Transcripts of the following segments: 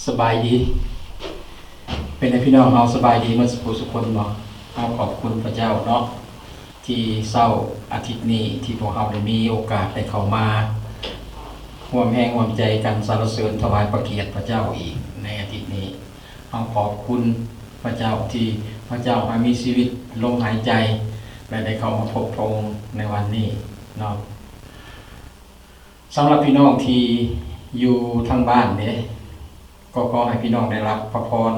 ສະບາຍດີ ເປັນໃດພີ່ນ້ອງເຮົາສະບາຍດີໝົດສູ່ຜູ້ສູ່ຄົນບໍ່? ເຮົາຂອບຄຸນພະເຈົ້າເນາະ ທີ່ເຊົ້າອາທິດນີ້ ທີ່ພວກເຮົາໄດ້ມີໂອກາດໄດ້ເຂົ້າມາຮ່ວມແຮງຮ່ວມໃຈກັນ ສັນລະເສີນຖວາຍພະກຽດພະເຈົ້າອີກໃນອາທິດນີ້. ເຮົາຂອບຄຸນພະເຈົ້າທີ່ພະເຈົ້າໃຫ້ມີຊີວິດລົມຫາຍໃຈ ແລະ ໄດ້ເຂົ້າມາພົບພະອົງໃນວັນນີ້ເນາະ. ສຳລັບພີ່ນ້ອງທີ່ຢູ່ທາງບ້ານເດ້ ກໍຂໍໃຫ້ພີ່ນ້ອງໄດ້ຮັບພະພອນ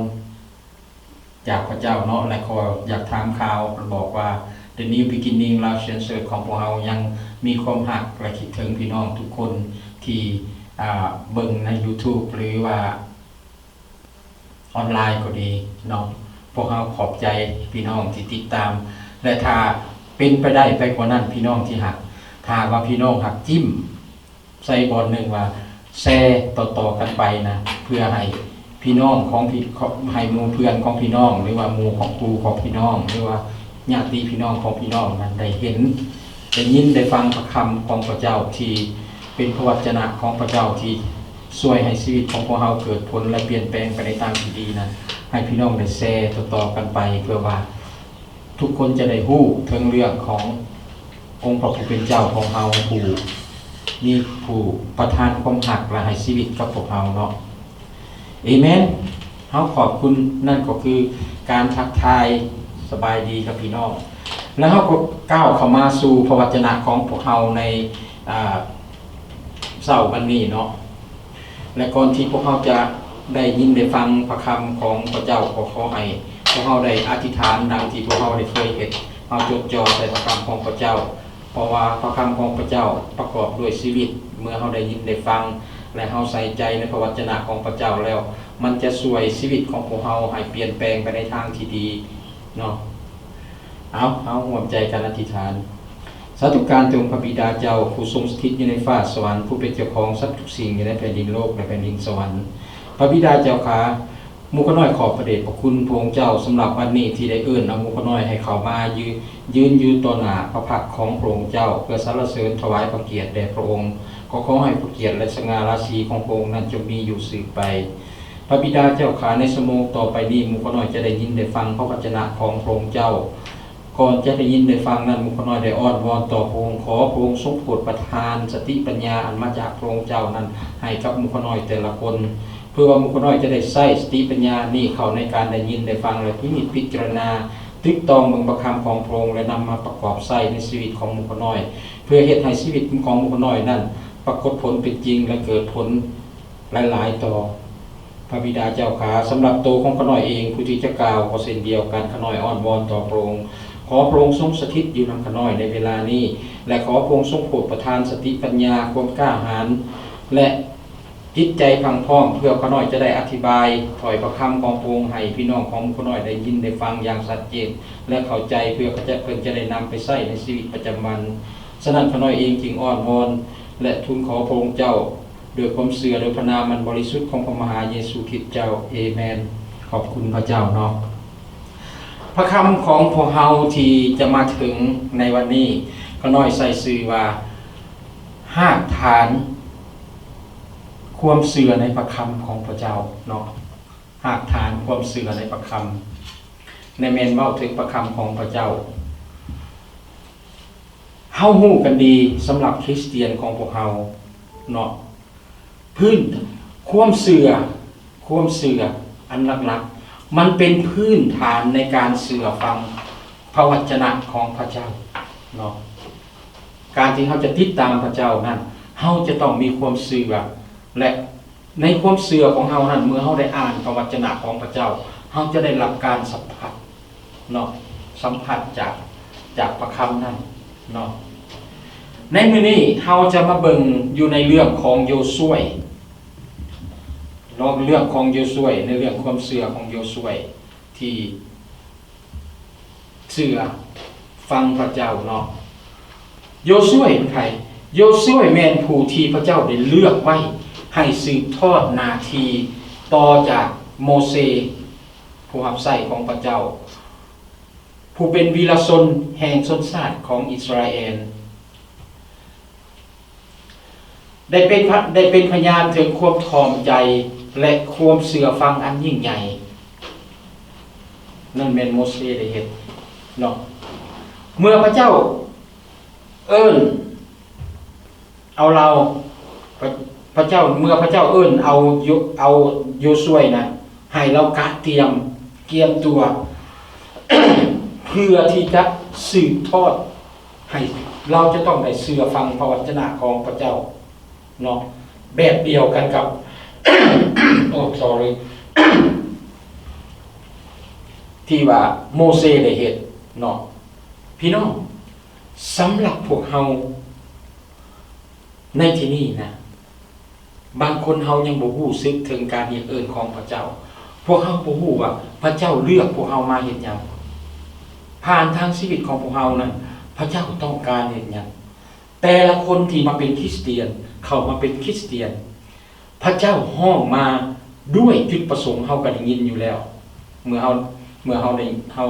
ຈາກພະເຈົ້າເນາະ ແລະ ຂໍຢາກຖາມຂ່າວບອກວ່າ The New Beginning Life Changers ຂອງພວກເຮົາຍັງມີຄວາມຮັກ ແລະ ຄິດເຖິງພີ່ນ້ອງທຸກຄົນທີ່ ອ່າ ເບິ່ງໃນ YouTube ຫຼືວ່າ ອອນລາຍກໍດີເນາະ. ພວກເຮົາຂອບໃຈພີ່ນ້ອງທີ່ຕິດຕາມ ແລະ ຖ້າເປັນໄປໄດ້ໄປກວ່ານັ້ນ ພີ່ນ້ອງທີ່ຮັກ, ຖ້າວ່າພີ່ນ້ອງຮັກ ຈິ້ມໃສ່ບ່ອນໜຶ່ງວ່າແຊຕໍ່ໆກັນໄປນະ ເພື່ອໃຫ້ພີ່ນ້ອງຂອງພີ່ ໃຫ້ໝູ່ເພື່ອນຂອງພີ່ນ້ອງ ຫຼືວ່າໝູ່ຂອງຄູ່ຂອງພີ່ນ້ອງ ຫຼືວ່າຍາດຕິພີ່ນ້ອງຂອງພີ່ນ້ອງນັ້ນໄດ້ເຫັນ ໄດ້ຍິນໄດ້ຟັງພະຄຳຂອງພະເຈົ້າ ທີ່ເປັນພະວະຈະນະຂອງພະເຈົ້າ ທີ່ຊ່ວຍໃຫ້ຊີວິດຂອງພວກເຮົາເກີດຜົນ ແລະ ປ່ຽນແປງໄປໃນທາງທີ່ດີນັ້ນ ໃຫ້ພີ່ນ້ອງໄດ້ແຊຕໍ່ໆກັນໄປ ເພື່ອວ່າທຸກຄົນຈະໄດ້ຮູ້ເຖິງເລື່ອງຂອງອົງພະຜູ້ເປັນເຈົ້າຂອງເຮົາ ຜູ້ມີ ຜູ້ປະທານຄວາມຮັກ ແລະ ໃຫ້ຊີວິດກັບພວກເຮົາເນາະ. ເອເມນ. ເຮົາຂອບຄຸນ. ນັ້ນກໍຄືການທັກທາຍສະບາຍດີກັບພີ່ນ້ອງ ແລະ ເຮົາກໍກ້າວເຂົ້າມາສູ່ພະວະຈະນະຂອງພວກເຮົາໃນ ອ່າ ເຊົ້າວັນນີ້ເນາະ ແລະ ກ່ອນທີ່ພວກເຮົາຈະໄດ້ຍິນໄດ້ຟັງພະຄຳຂອງພະເຈົ້າ ກໍຂໍໃຫ້ພວກເຮົາໄດ້ອະທິຖານດັ່ງທີ່ພວກເຮົາໄດ້ເຄີຍເຮັດ. ເຮົາຈົດຈ່ອໃສ່ພະຄຳຂອງພະເຈົ້າ ເພາະວ່າພະຄຳຂອງພະເຈົ້າປະກອບດ້ວຍຊີວິດ. ເມື່ອເຮົາໄດ້ຍິນໄດ້ຟັງ ແລະ ເຮົາໃສ່ໃຈໃນພະວະຈະນະຂອງພະເຈົ້າແລ້ວ ມັນຈະຊ່ວຍຊີວິດຂອງພວກເຮົາໃຫ້ປ່ຽນແປງໄປໃນທາງທີ່ດີເນາະ. ເອົາ ເຮົາຮ່ວມໃຈກັນອະທິຖານ. ສາທຸການເຖິງພະບິດາເຈົ້າ ຜູ້ຊົງສະຖິດຢູ່ໃນຟ້າສະຫວັນ, ຜູ້ເປັນເຈົ້າຂອງສັດທຸກສິ່ງຢູ່ໃນແຜ່ນດິນໂລກ ແລະ ແຜ່ນດິນສະຫວັນ. ພະບິດາເຈົ້າຂ້າ, ໝູ່ຂ້ານ້ອຍຂອບພະເດດພະຄຸນພະອົງເຈົ້າ ສຳລັບວັນນີ້ທີ່ໄດ້ເອີ້ນເອົາໝູ່ຂ້ານ້ອຍໃຫ້ເຂົ້າມາຢືນ ຢືນຢູ່ຕໍ່ໜ້າພະພັກຂອງພະອົງເຈົ້າ ເພື່ອສັນລະເສີນຖວາຍພະກຽດແດ່ພະອົງ. ກໍຂໍໃຫ້ພະກຽດ ແລະ ສະຫງ່າລາສີຂອງພະອົງນັ້ນຈົ່ງມີຢູ່ສືບໄປ. ພະບິດາເຈົ້າຂ້າ, ໃນຊົ່ວໂມງຕໍ່ໄປນີ້ ໝູ່ຂ້ານ້ອຍຈະໄດ້ຍິນໄດ້ຟັງພະວະຈະນະຂອງພະອົງເຈົ້າ. ກ່ອນຈະໄດ້ຍິນໄດ້ຟັງນັ້ນ, ໝູ່ຂ້ານ້ອຍໄດ້ອ້ອນວອນຕໍ່ພະອົງ, ຂໍພະອົງຊົງໂປດປະທານສະຕິປັນຍາອັນມາຈາກພະອົງເຈົ້ານັ້ນໃຫ້ກັບໝູ່ຂ້ານ້ອຍແຕ່ລະຄົນ, ເພື່ອວ່າໝູ່ຂ້ານ້ອຍຈະໄດ້ໃຊ້ສະຕິປັນຍານີ້ເຂົ້າໃນການໄດ້ຍິນໄດ້ຟັງ ແລະ ພິນິດພິຈາລະນາ ຕຶກຕອງເບິ່ງພະຄຳຂອງພະອົງ ແລະ ນຳມາປະກອບໃຊ້ໃນຊີວິດຂອງໝູ່ຂ້ານ້ອຍ, ເພື່ອເຮັດໃຫ້ຊີວິດຂອງໝູ່ຂ້ານ້ອຍນັ້ນປາກົດຜົນເປັນຈິງ ແລະ ເກີດຜົນ ຫຼາຍໆຕໍ່ພະບິດາເຈົ້າຂ້າ. ສຳລັບໂຕຂອງຂ້ານ້ອຍເອງ ຜູ້ທີ່ຈະກ່າວກໍເຊັ່ນດຽວກັນ, ຂ້ານ້ອຍອ້ອນວອນຕໍ່ພະອົງ, ຂໍພະອົງຊົງສະຖິດຢູ່ນຳຂ້ານ້ອຍໃນເວລານີ້ ແລະ ຂໍພະອົງຊົງໂປດປະທານສະຕິປັນຍາ, ຄວາມກ້າຫານ ແລະ ຈິດໃຈພັ່ງພ້ອມ ເພື່ອຂ້ານ້ອຍຈະໄດ້ອະທິບາຍຖ້ອຍພະຄຳຂອງພະອົງໃຫ້ພີ່ນ້ອງຂອງຂ້ານ້ອຍໄດ້ຍິນໄດ້ຟັງຢ່າງຊັດເຈນ ແລະ ເຂົ້າໃຈ ເພື່ອເຂົາຈະ ເພິ່ນຈະໄດ້ນຳໄປໃຊ້ໃນຊີວິດປະຈຳວັນ. ສະນັ້ນ ຂ້ານ້ອຍເອງຈຶ່ງອ້ອນວອນ ແລະ ທູນຂໍພະອົງເຈົ້າ ດ້ວຍຄວາມເຊື່ອ ໂດຍພະນາມອັນບໍລິສຸດຂອງພະມະຫາເຢຊູຄຣິດເຈົ້າ. ເອເມນ. ຂອບຄຸນພະເຈົ້າເນາະ. ພະຄຳຂອງພວກເຮົາທີ່ຈະມາເຖິງໃນວັນນີ້ ຂ້ານ້ອຍໃສ່ຊື່ວ່າ ຮາກຖານຄວາມເຊື່ອໃນພະຄຳຂອງພະເຈົ້າເນາະ. ຮາກຖານຄວາມເຊື່ອໃນພະຄຳ ແລະ ແມ່ນເວົ້າເຖິງພະຄຳຂອງພະເຈົ້າ. ເຮົາຮູ້ກັນດີ ສຳລັບຄຣິສຕຽນຂອງພວກເຮົາເນາະ, ພື້ນ ຄວາມເຊື່ອ ຄວາມເຊື່ອອັນຫຼັກໆ ມັນເປັນພື້ນຖານໃນການເຊື່ອຟັງພະວະຈະນະຂອງພະເຈົ້າເນາະ. ການທີ່ເຮົາຈະຕິດຕາມພະເຈົ້ານັ້ນ ເຮົາຈະຕ້ອງມີຄວາມເຊື່ອ ແລະ ໃນຄວາມເຊື່ອຂອງເຮົານັ້ນ ເມື່ອເຮົາໄດ້ອ່ານພະວະຈະນະຂອງພະເຈົ້າ ເຮົາຈະໄດ້ຮັບການສຳຜັດເນາະ, ສຳຜັດຈາກ ຈາກພະຄຳນັ້ນເນາະ. ໃນມື້ນີ້ເຮົາຈະມາເບິ່ງຢູ່ໃນເລື່ອງຂອງໂຢຊວຍເນາະ, ເລື່ອງຂອງໂຢຊວຍ ໃນເລື່ອງຄວາມເຊື່ອຂອງໂຢຊວຍທີ່ ເຊື່ອຟັງພະເຈົ້າເນາະ. ໂຢຊວຍເປັນໃຜ? ໂຢຊວຍແມ່ນຜູ້ທີ່ພະເຈົ້າໄດ້ເລືອກໄວ້ໃຫ້ສືບທອດໜ້າທີ່ຕໍ່ຈາກໂມເຊ ຜູ້ຮັບໃຊ້ຂອງພະເຈົ້າ ຜູ້ເປັນວີລະຊົນແຫ່ງຊົນຊາດຂອງອິດສະຣາແອນ. ໄດ້ເປັນພະ ໄດ້ເປັນພະຍານເຖິງຄວາມຖ່ອມໃຈ ແລະ ຄວາມເຊື່ອຟັງອັນຍິ່ງໃຫຍ່ ນັ້ນແມ່ນໂມເຊໄດ້ເຮັດເນາະ. ເມື່ອພະເຈົ້າເອີ້ນເອົາລາວ ພະ ພະເຈົ້າ ເມື່ອພະເຈົ້າເອີ້ນເອົາໂຍ ເອົາໂຢຊວຍນະ ໃຫ້ລາວກະຕຽມ ກຽມຕົວ ເພື່ອທີ່ຈະສືບທອດ ໃຫ້ລາວຈະຕ້ອງໄດ້ເຊື່ອຟັງພະວັດຈະນະຂອງພະເຈົ້າເນາະ ແບບດຽວກັນກັບ ໂອ້ sorry ທີ່ວ່າໂມເຊໄດ້ເຮັດເນາະ. ພີ່ນ້ອງ, ສຳລັບພວກເຮົາໃນທີ່ນີ້ນະ, ບາງຄົນເຮົາຍັງບໍ່ຮູ້ສຶກເຖິງການຮຽກເອີ້ນຂອງພະເຈົ້າ. ພວກເຮົາບໍ່ຮູ້ວ່າພະເຈົ້າເລືອກພວກເຮົາມາເຮັດຫຍັງ. ຜ່ານທາງຊີວິດຂອງພວກເຮົານັ້ນ, ພະເຈົ້າຕ້ອງການເຮັດຫຍັງ? ແຕ່ລະຄົນທີ່ມາເປັນຄຣິສຕຽນ, ເຂົ້າມາເປັນຄຣິສຕຽນ, ພະເຈົ້າຮ້ອງມາດ້ວຍຈຸດປະສົງ, ເຮົາກໍໄດ້ຍິນຢູ່ແລ້ວ. ເມື່ອເຮົາ, ເມື່ອເຮົາໄດ້, ເຮົາ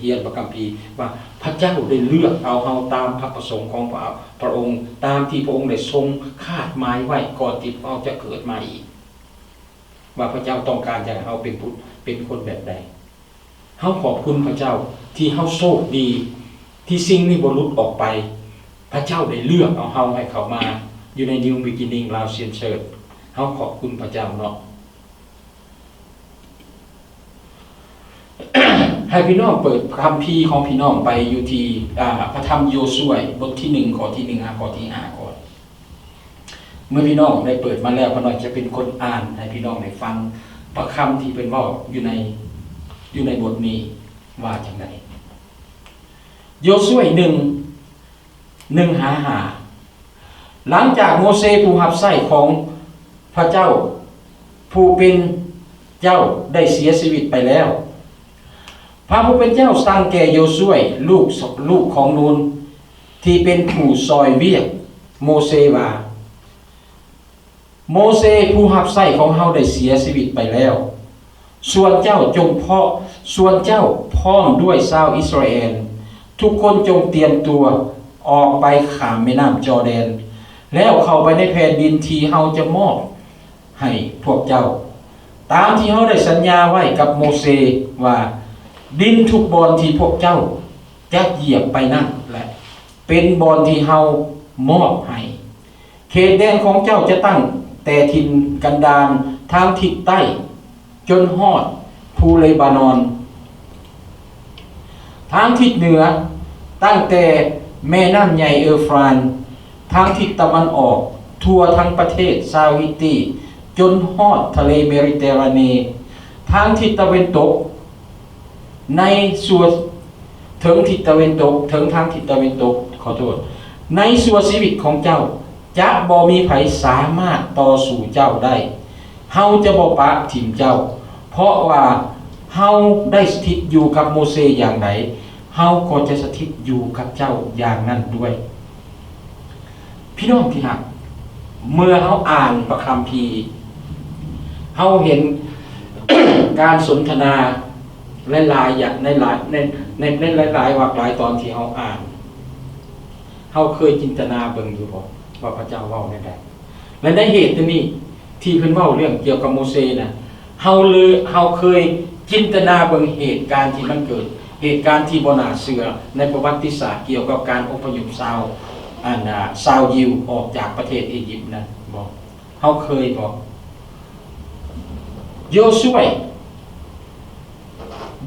ຮຽນພະຄຳພີວ່າ ພະເຈົ້າໄດ້ເລືອກເອົາເຮົາຕາມພະປະສົງຂອງພະ, ພະອົງ, ຕາມທີ່ພະອົງໄດ້ຊົງຄາດໝາຍໄວ້ກ່ອນທີ່ພວກເຮົາຈະເກີດມາອີກ, ວ່າພະເຈົ້າຕ້ອງການຢາກໃຫ້ເຮົາເປັນຜູ້, ເປັນຄົນແບບໃດ. ເຮົາຂອບຄຸນພະເຈົ້າທີ່ເຮົາໂຊກດີ ທີ່ສິ່ງນີ້ບໍ່ຫຼຸດອອກໄປ. ພະເຈົ້າໄດ້ເລືອກເອົາເຮົາໃຫ້ເຂົ້າມາຢູ່ໃນ New Beginning Laotian Church. ເຮົາຂອບຄຸນພະເຈົ້າເນາະ. ໃຫ້ພີ່ນ້ອງເປີດພະຄຳພີຂອງພີ່ນ້ອງໄປຢູ່ທີ່, ອາ, ພະທຳໂຢຊວຍ ບົດທີໜຶ່ງ ຂໍ້ທີໜຶ່ງ ຫາຂໍ້ທີຫ້າກ່ອນ. ເມື່ອພີ່ນ້ອງໄດ້ເປີດມາແລ້ວ, ຂ້ານ້ອຍຈະເປັນຄົນອ່ານໃຫ້ພີ່ນ້ອງໄດ້ຟັງພະຄຳທີ່ເພິ່ນເວົ້າຢູ່ໃນ, ຢູ່ໃນບົດນີ້ວ່າຈັ່ງໃດ. ໂຢຊວຍ ໜຶ່ງ ໜຶ່ງຫາຫ້າ. ຫຼັງຈາກໂມເຊຜູ້ຮັບໃຊ້ຂອງພະເຈົ້າ ຜູ້ເປັນເຈົ້າໄດ້ເສຍຊີວິດໄປແລ້ວ, ພະຜູ້ເປັນເຈົ້າສັ່ງແກ່ໂຢຊວຍ ລູກ, ລູກຂອງນູນ ທີ່ເປັນຜູ້ຊ່ອຍວຽກໂມເຊວ່າ, ໂມເຊຜູ້ຮັບໃຊ້ຂອງເຮົາໄດ້ເສຍຊີວິດໄປແລ້ວ. ສ່ວນເຈົ້າຈົ່ງເພາະ, ສ່ວນເຈົ້າພ້ອມດ້ວຍຊາວອິດສະຣາແອນ ທຸກຄົນຈົ່ງຕຽມຕົວອອກໄປຂ້າມແມ່ນ້ຳຈໍແດນ ແລ້ວເຂົ້າໄປໃນແຜ່ນດິນທີ່ເຮົາຈະມອບໃຫ້ພວກເຈົ້າ, ຕາມທີ່ເຮົາໄດ້ສັນຍາໄວ້ກັບໂມເຊວ່າ, ດິນທຸກບ່ອນທີ່ພວກເຈົ້າຈະຢຽບໄປນັ້ນແຫຼະ ເປັນບ່ອນທີ່ເຮົາມອບໃຫ້. ເຂດແດນຂອງເຈົ້າຈະຕັ້ງແຕ່ຖິ່ນກັນດານທາງທິດໃຕ້ ຈົນຮອດພູເລບານອນ, ທາງທິດເໜືອຕັ້ງແຕ່ແມ່ນ້ຳໃຫຍ່ເອີຟຣານ, ທາງທິດຕາເວັນອອກທົ່ວທັງປະເທດຊາວຮິດຕີ ຈົນຮອດທະເລເມດິເຕຣາເນ, ທາງທິດຕາເວັນຕົກ ໃນຊົ່ວ ເຖິງທິດຕາເວັນຕົກ, ເຖິງທາງທິດຕາເວັນຕົກ, ຂໍໂທດ, ໃນຊົ່ວຊີວິດຂອງເຈົ້າຈະບໍ່ມີໃຜສາມາດຕໍ່ສູ້ເຈົ້າໄດ້. ເຮົາຈະບໍ່ປະຖິ້ມເຈົ້າ, ເພາະວ່າເຮົາໄດ້ສະຖິດຢູ່ກັບໂມເຊຢ່າງໃດ, ເຮົາກໍຈະສະຖິດຢູ່ກັບເຈົ້າຢ່າງນັ້ນດ້ວຍ. ພີ່ນ້ອງທີ່ຮັກ, ເມື່ອເຮົາອ່ານພະຄຳພີ, ເຮົາເຫັນການສົນທະນາຫຼາຍໆຢ່າງ, ໃນຫຼາຍ, ໃນ, ໃນ, ໃນຫຼາຍໆວັກຫຼາຍຕອນທີ່ເຮົາອ່ານ, ເຮົາເຄີຍຈິນຕະນາເບິ່ງຢູ່ບໍ່ ວ່າພະເຈົ້າເວົ້າແນວໃດ? ແລະ ໃນເຫດຕົວນີ້ ທີ່ເພິ່ນເວົ້າເລື່ອງກ່ຽວກັບໂມເຊນະ, ເຮົາເລີຍ, ເຮົາເຄີຍຈິນຕະນາເບິ່ງເຫດການທີ່ມັນເກີດ, ເຫດການທີ່ບໍ່ໜ້າເຊື່ອໃນປະຫວັດຕິສາດກ່ຽວກັບການອົບພະຍົບຊາວ, ອັນ, ອາ, ຊາວຢິວອອກຈາກປະເທດອີຢິບນັ້ນບໍ່? ເຮົາເຄີຍບໍ່? ໂຢຊວຍ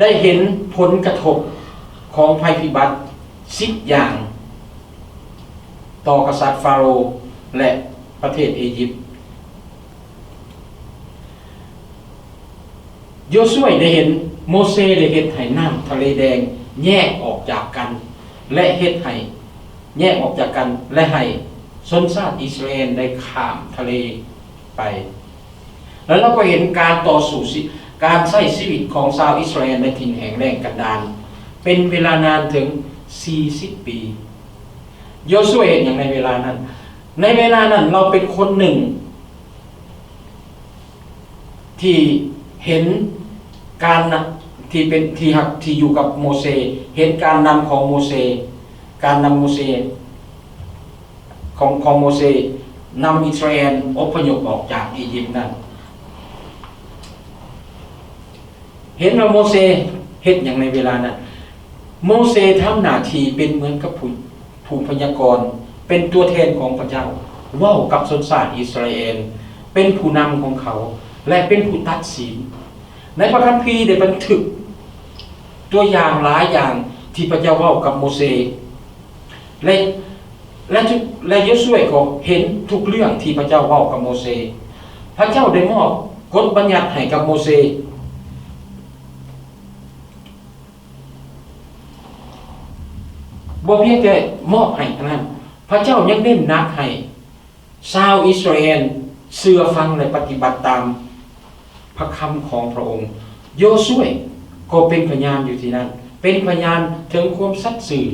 ໄດ້ເຫັນຜົນກະທົບຂອງໄພພິບັດສິບຢ່າງຕໍ່ກະສັດຟາໂຣ ແລະ ປະເທດອີຢິບ. ໂຢຊວຍໄດ້ເຫັນໂມເຊໄດ້ເຮັດໃຫ້ນ້ຳທະເລແດງແຍກອອກຈາກກັນ ແລະ ເຮັດໃຫ້ແຍກອອກຈາກກັນ ແລະ ໃຫ້ຊົນຊາດອິດສະຣາແອນໄດ້ຂ້າມທະເລໄປ. ແລະ ເຮົາກໍເຫັນການຕໍ່ສູ້, ການໃຊ້ຊີວິດຂອງຊາວອິດສະຣາແອນໃນຖິ່ນແຫ້ງແລ້ງກັນດານ ເປັນເວລານານເຖິງສີ່ສິບປີ. ໂຢຊວຍເຮັດຫຍັງໃນເວລານັ້ນ? ໃນເວລານັ້ນລາວເປັນຄົນໜຶ່ງທີ່ເຫັນການນະ, ທີ່ເປັນ, ທີ່ຮັກ, ທີ່ຢູ່ກັບໂມເຊ, ເຫັນການນຳຂອງໂມເຊ, ການນຳໂມເຊ, ຂອງ, ຂອງໂມເຊ ນຳອິດສະຣາແອນອົບພະຍົບອອກຈາກອີຢິບນັ້ນ. ເຫັນວ່າໂມເຊເຮັດຫຍັງໃນເວລານັ້ນ? ໂມເຊທຳໜ້າທີ່ເປັນເໝືອນກັບຜູ້ ຜູ້ພະຍາກອນ, ເປັນຕົວແທນຂອງພະເຈົ້າ, ເວົ້າກັບຊົນຊາດອິດສະຣາແອນ, ເປັນຜູ້ນຳຂອງເຂົາ ແລະ ເປັນຜູ້ຕັດສິນ. ໃນພະຄຳພີໄດ້ບັນທຶກຕົວຢ່າງຫຼາຍຢ່າງທີ່ພະເຈົ້າເວົ້າກັບໂມເຊ. ແລະ ແລະ ແລະໂຢຊວຍກໍເຫັນທຸກເລື່ອງທີ່ພະເຈົ້າເວົ້າກັບໂມເຊ. ພະເຈົ້າໄດ້ມອບກົດບັນຍັດໃຫ້ກັບໂມເຊ. ບໍ່ພຽງແຕ່ມອບໃຫ້ເທົ່ານັ້ນ, ພະເຈົ້າຍັງເນັ້ນໜັກໃຫ້ຊາວອິດສະຣາແອນເຊື່ອຟັງ ແລະ ປະຕິບັດຕາມ ພະຄຳຂອງພະອົງ. ໂຢຊວຍກໍເປັນພະຍານຢູ່ທີ່ນັ້ນ, ເປັນພະຍານເຖິງຄວາມສັດຊື່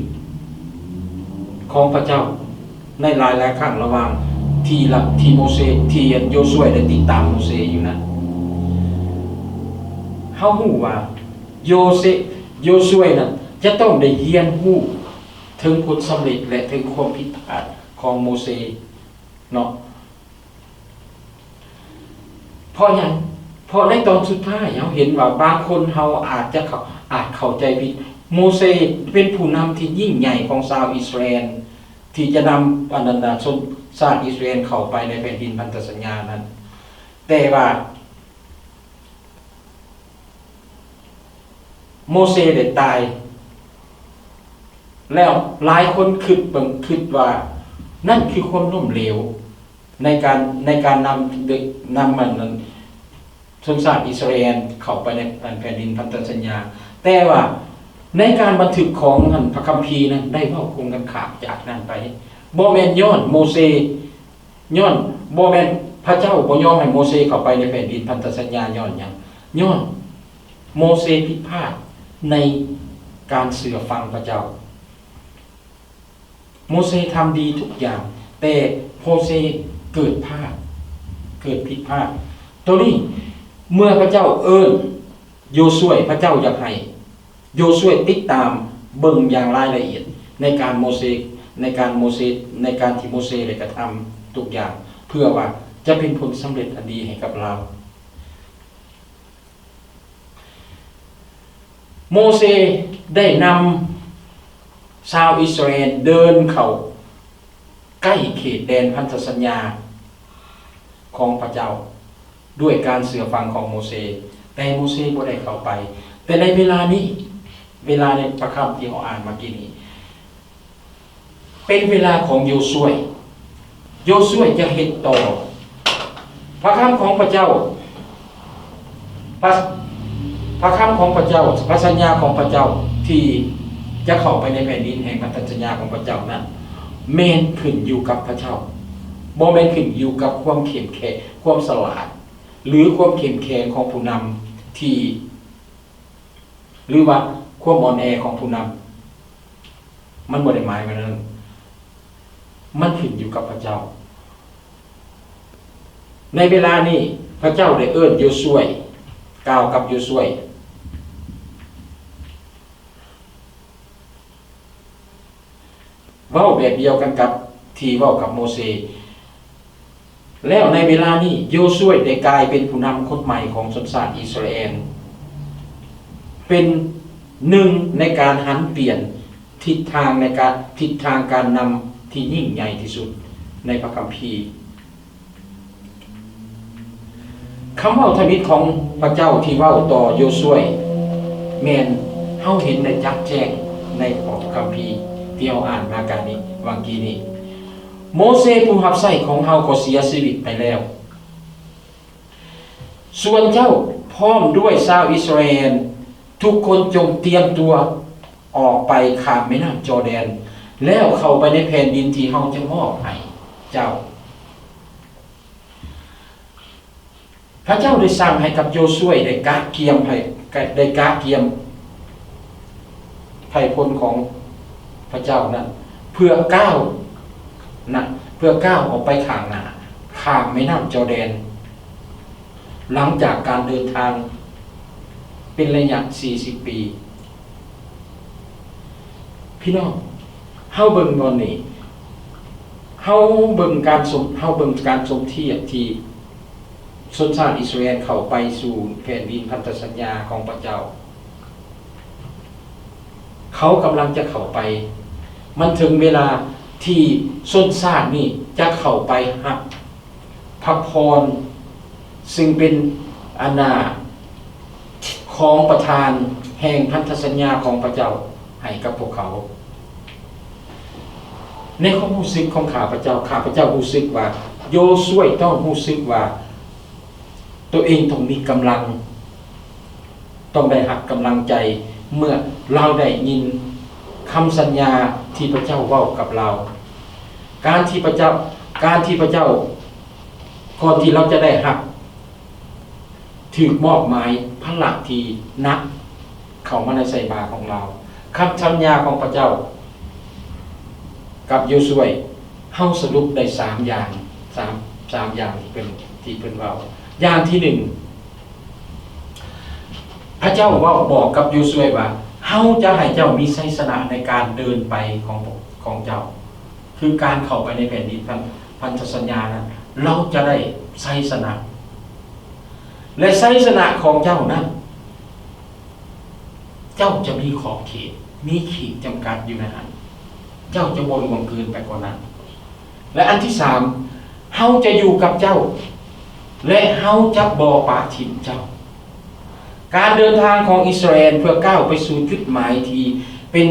ຂອງພະເຈົ້າໃນຫຼາຍໆຄັ້ງລະຫວ່າງທີ່ລະ ທີ່ໂມເຊ ທີ່ໂຢຊວຍໄດ້ຕິດຕາມໂມເຊຢູ່ນັ້ນ. ເຮົາຮູ້ວ່າໂຢເຊ ໂຢຊວຍນັ້ນຈະຕ້ອງໄດ້ຮຽນຮູ້ເຖິງຜົນສຳເລັດ ແລະ ເຖິງຄວາມຜິດພາດຂອງໂມເຊເນາະ. ເພາະຫຍັງ? ເພາະໃນຕອນສຸດທ້າຍເຮົາເຫັນວ່າບາງຄົນເຮົາອາດຈະເຂົ້າ ອາດເຂົ້າໃຈຜິດ. ໂມເຊເປັນຜູ້ນຳທີ່ຍິ່ງໃຫຍ່ຂອງຊາວອິດສະຣາແອນ ທີ່ຈະນຳ ອັນນັ້ນນະ ຊົນຊາດອິດສະຣາແອນເຂົ້າໄປໃນແຜ່ນດິນພັນທະສັນຍານັ້ນ. ແຕ່ວ່າ ໂມເຊໄດ້ຕາຍແລ້ວ, ຫຼາຍຄົນຄິດເບິ່ງ ຄິດວ່ານັ້ນຄືຄວາມລົ້ມເຫຼວໃນການ ໃນການນຳ ນຳອັນນັ້ນ ຊົນຊາດອິດສະຣາແອນເຂົ້າໄປໃນແຜ່ນດິນພັນທະສັນຍາ. ແຕ່ວ່າໃນການບັນທຶກຂອງອັນພະຄຳພີນັ້ນ ໄດ້ເວົ້າກົງກັນຂ້າມຈາກນັ້ນໄປ. ບໍ່ແມ່ນຍ້ອນໂມເຊ ຍ້ອນ ບໍ່ແມ່ນພະເຈົ້າບໍ່ຍອມໃຫ້ໂມເຊເຂົ້າໄປໃນແຜ່ນດິນພັນທະສັນຍາຍ້ອນຫຍັງ? ຍ້ອນໂມເຊຜິດພາດໃນການເຊື່ອຟັງພະເຈົ້າ. ໂມເຊທຳດີທຸກຢ່າງ, ແຕ່ໂມເຊເກີດພາດ, ເກີດຜິດພາດ. ໂຕນີ້ ເມື່ອພະເຈົ້າເອີ້ນໂຢຊວຍ, ພະເຈົ້າຢາກໃຫ້ໂຢຊວຍຕິດຕາມເບິ່ງຢ່າງລາຍລະອຽດໃນການໂມເຊ, ໃນການໂມເຊ, ໃນການທີ່ໂມເຊໄດ້ກະທຳທຸກຢ່າງ ເພື່ອວ່າຈະເປັນຜົນສຳເລັດອັນດີໃຫ້ກັບລາວ. ໂມເຊໄດ້ນຳຊາວອິດສະຣາແອນເດີນເຂົ້າໃກ້ເຂດແດນພັນທະສັນຍາຂອງພະເຈົ້າ ດ້ວຍການເຊື່ອຟັງຂອງໂມເຊ, ແຕ່ໂມເຊບໍ່ໄດ້ເຂົ້າໄປ. ແຕ່ໃນເວລານີ້, ເວລາໃນພະຄຳທີ່ເຮົາອ່ານມາກີ້ນີ້ ເປັນເວລາຂອງໂຢຊວຍ. ໂຢຊວຍຈະເຮັດຕໍ່. ພະຄຳຂອງພະເຈົ້າ, ພະ, ພະຄຳຂອງພະເຈົ້າ, ພະສັນຍາຂອງພະເຈົ້າທີ່ຈະເຂົ້າໄປໃນແຜ່ນດິນແຫ່ງພັນທະສັນຍາຂອງພະເຈົ້ານັ້ນ ແມ່ນຂຶ້ນຢູ່ກັບພະເຈົ້າ, ບໍ່ແມ່ນຂຶ້ນຢູ່ກັບຄວາມເຂັ້ມແຂງ, ຄວາມສະຫຼາດ ຫຼື ຄວາມເຂັ້ມແຂງຂອງຜູ້ນຳທີ່ ຫຼືວ່າຄວາມອ່ອນແອຂອງຜູ້ນຳ, ມັນບໍ່ໄດ້ໝາຍວ່ານັ້ນ. ມັນຂຶ້ນຢູ່ກັບພະເຈົ້າ. ໃນເວລານີ້ ພະເຈົ້າໄດ້ເອີ້ນໂຢຊວຍ, ກ່າວກັບໂຢຊວຍ, ເວົ້າແບບດຽວກັນກັບທີ່ເວົ້າກັບໂມເຊ. ແລ້ວໃນເວລານີ້ ໂຢຊວຍໄດ້ກາຍເປັນຜູ້ນຳຄົນໃໝ່ຂອງຊົນຊາດອິດສະຣາແອນ, ເປັນໜຶ່ງໃນການຫັນປ່ຽນທິດທາງໃນການ, ທິດທາງການນຳທີ່ຍິ່ງໃຫຍ່ທີ່ສຸດໃນພະຄຳພີ. ຄຳເວົ້າທຳອິດຂອງພະເຈົ້າທີ່ເວົ້າຕໍ່ໂຢຊວຍ ແມ່ນເຮົາເຫັນໄດ້ຈະແຈ້ງໃນຂໍ້ພະຄຳພີທີ່ເຮົາອ່ານມາການນີ້, ຫວ່າງກີ້ນີ້. ໂມເຊຜູ້ຮັບໃຊ້ຂອງເຮົາກໍເສຍຊີວິດໄປແລ້ວ. ສ່ວນເຈົ້າພ້ອມດ້ວຍຊາວອິດສະຣາແອນທຸກຄົນຈົ່ງຕຽມຕົວອອກໄປຂ້າມແມ່ນ້ຳຈໍແດນ, ແລ້ວເຂົ້າໄປໃນແຜ່ນດິນທີ່ເຮົາຈະມອບໃຫ້ເຈົ້າ. ພະເຈົ້າໄດ້ສັ່ງໃຫ້ກັບໂຢຊວຍໄດ້ກະກຽມໃຫ້, ໄດ້ກະກຽມໄພພົນຂອງພະເຈົ້ານັ້ນ ເພື່ອກ້າວນະ, ເພື່ອກ້າວອອກໄປຂ້າງໜ້າ, ຂ້າມແມ່ນ້ຳຈໍແດນ, ຫຼັງຈາກການເດີນທາງເປັນໄລຍະສີ່ສິບປີ. ພີ່ນ້ອງ, ເຮົາເບິ່ງບ່ອນນີ້, ເຮົາເບິ່ງການສົມ, ເຮົາເບິ່ງການສົມທຽບທີ່ ຊົນຊາດອິດສະຣາເອນເຂົ້າໄປສູ່ແຜ່ນດິນພັນທະສັນຍາຂອງພະເຈົ້າ. ເຂົາກຳລັງຈະເຂົ້າໄປ. ມັນເຖິງເວລາທີ່ຊົນຊາດນີ້ຈະເຂົ້າໄປຮັບພະພອນ ຊຶ່ງເປັນອານາຂອງປະທານແຫ່ງພັນທະສັນຍາຂອງພະເຈົ້າໃຫ້ກັບພວກເຂົາ. ໃນຄວາມຮູ້ສຶກຂອງຂ້າພະເຈົ້າ, ຂ້າພະເຈົ້າຮູ້ສຶກວ່າ ໂຢຊວຍຕ້ອງຮູ້ສຶກວ່າ ໂຕເອງຕ້ອງມີກຳລັງ, ຕ້ອງໄດ້ຮັບກຳລັງໃຈ ເມື່ອລາວໄດ້ຍິນຄຳສັນຍາທີ່ພະເຈົ້າເວົ້າກັບລາວ. ການທີ່ພະເຈົ້າ, ການທີ່ພະເຈົ້າ, ກ່ອນທີ່ລາວຈະໄດ້ຮັບ, ຖືກມອບໝາຍພາລະທີ່ໜັກເຂົ້າມາໃນໃສ່ບ່າຂອງລາວ. ຄຳສັນຍາຂອງພະເຈົ້າກັບໂຢຊວຍ ເຮົາສະຫຼຸບໄດ້ສາມຢ່າງ, ສາມ, ສາມຢ່າງທີ່ເພິ່ນ, ທີ່ເພິ່ນເວົ້າ. ຢ່າງທີໜຶ່ງ, ພະເຈົ້າເວົ້າບອກກັບໂຢຊວຍວ່າ ເຮົາຈະໃຫ້ເຈົ້າມີໄຊຊະນະໃນການເດີນໄປຂອງ, ຂອງເຈົ້າ. ຄືການເຂົ້າໄປໃນແຜ່ນດິນພັນ, ພັນທະສັນຍານັ້ນ, ເຮົາຈະໄດ້ໄຊຊະນະ. ແລະ ໄຊຊະນະຂອງເຈົ້ານັ້ນ, ເຈົ້າຈະມີຂອບເຂດ, ມີຂີດຈຳກັດຢູ່ໃນນັ້ນ. ເຈົ້າຈະບໍ່ລ່ວງເກີນໄປກວ່ານັ້ນ. ແລະ ອັນທີສາມ, ເຮົາຈະຢູ່ກັບເຈົ້າ ແລະ ເຮົາຈະບໍ່ປະຖິ້ມເຈົ້າ. ການເດີນທາງຂອງອິດສະຣາເອນເພື່ອກ້າວໄປສູ່ຈຸດໝາຍທີ່ເປັນ,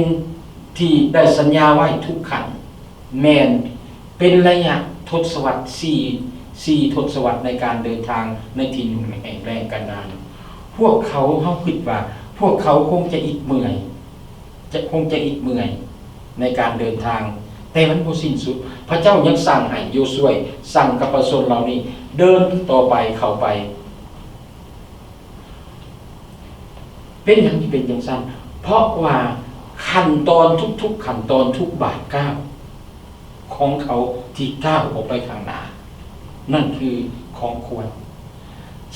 ທີ່ໄດ້ສັນຍາໄວ້ທຸກຂັ້ນ ແມ່ນເປັນໄລຍະທົດສະວັດ ສີ່, ສີ່ທົດສະວັດໃນການເດີນທາງໃນຖິ່ນແຫ້ງແລ້ງກັນດານ. ພວກເຂົາ, ເຮົາຄິດວ່າພວກເຂົາຄົງຈະອິດເມື່ອຍ, ຈະ, ຄົງຈະອິດເມື່ອຍໃນການເດີນທາງ, ແຕ່ມັນບໍ່ສິ້ນສຸດ. ພະເຈົ້າຍັງສັ່ງໃຫ້ໂຢຊວຍ, ສັ່ງກັບປະຊາຊົນເຫຼົ່ານີ້ເດີນຕໍ່ໄປ, ເຂົ້າໄປ. ເປັນຫຍັງຈຶ່ງເປັນຈັ່ງຊັ້ນ? ເພາະວ່າຂັ້ນຕອນ, ທຸກໆຂັ້ນຕອນ, ທຸກບາດກ້າວຂອງເຂົາທີ່ກ້າວອອກໄປຂ້າງໜ້າ, ນັ້ນຄືຂອງຂວັນ.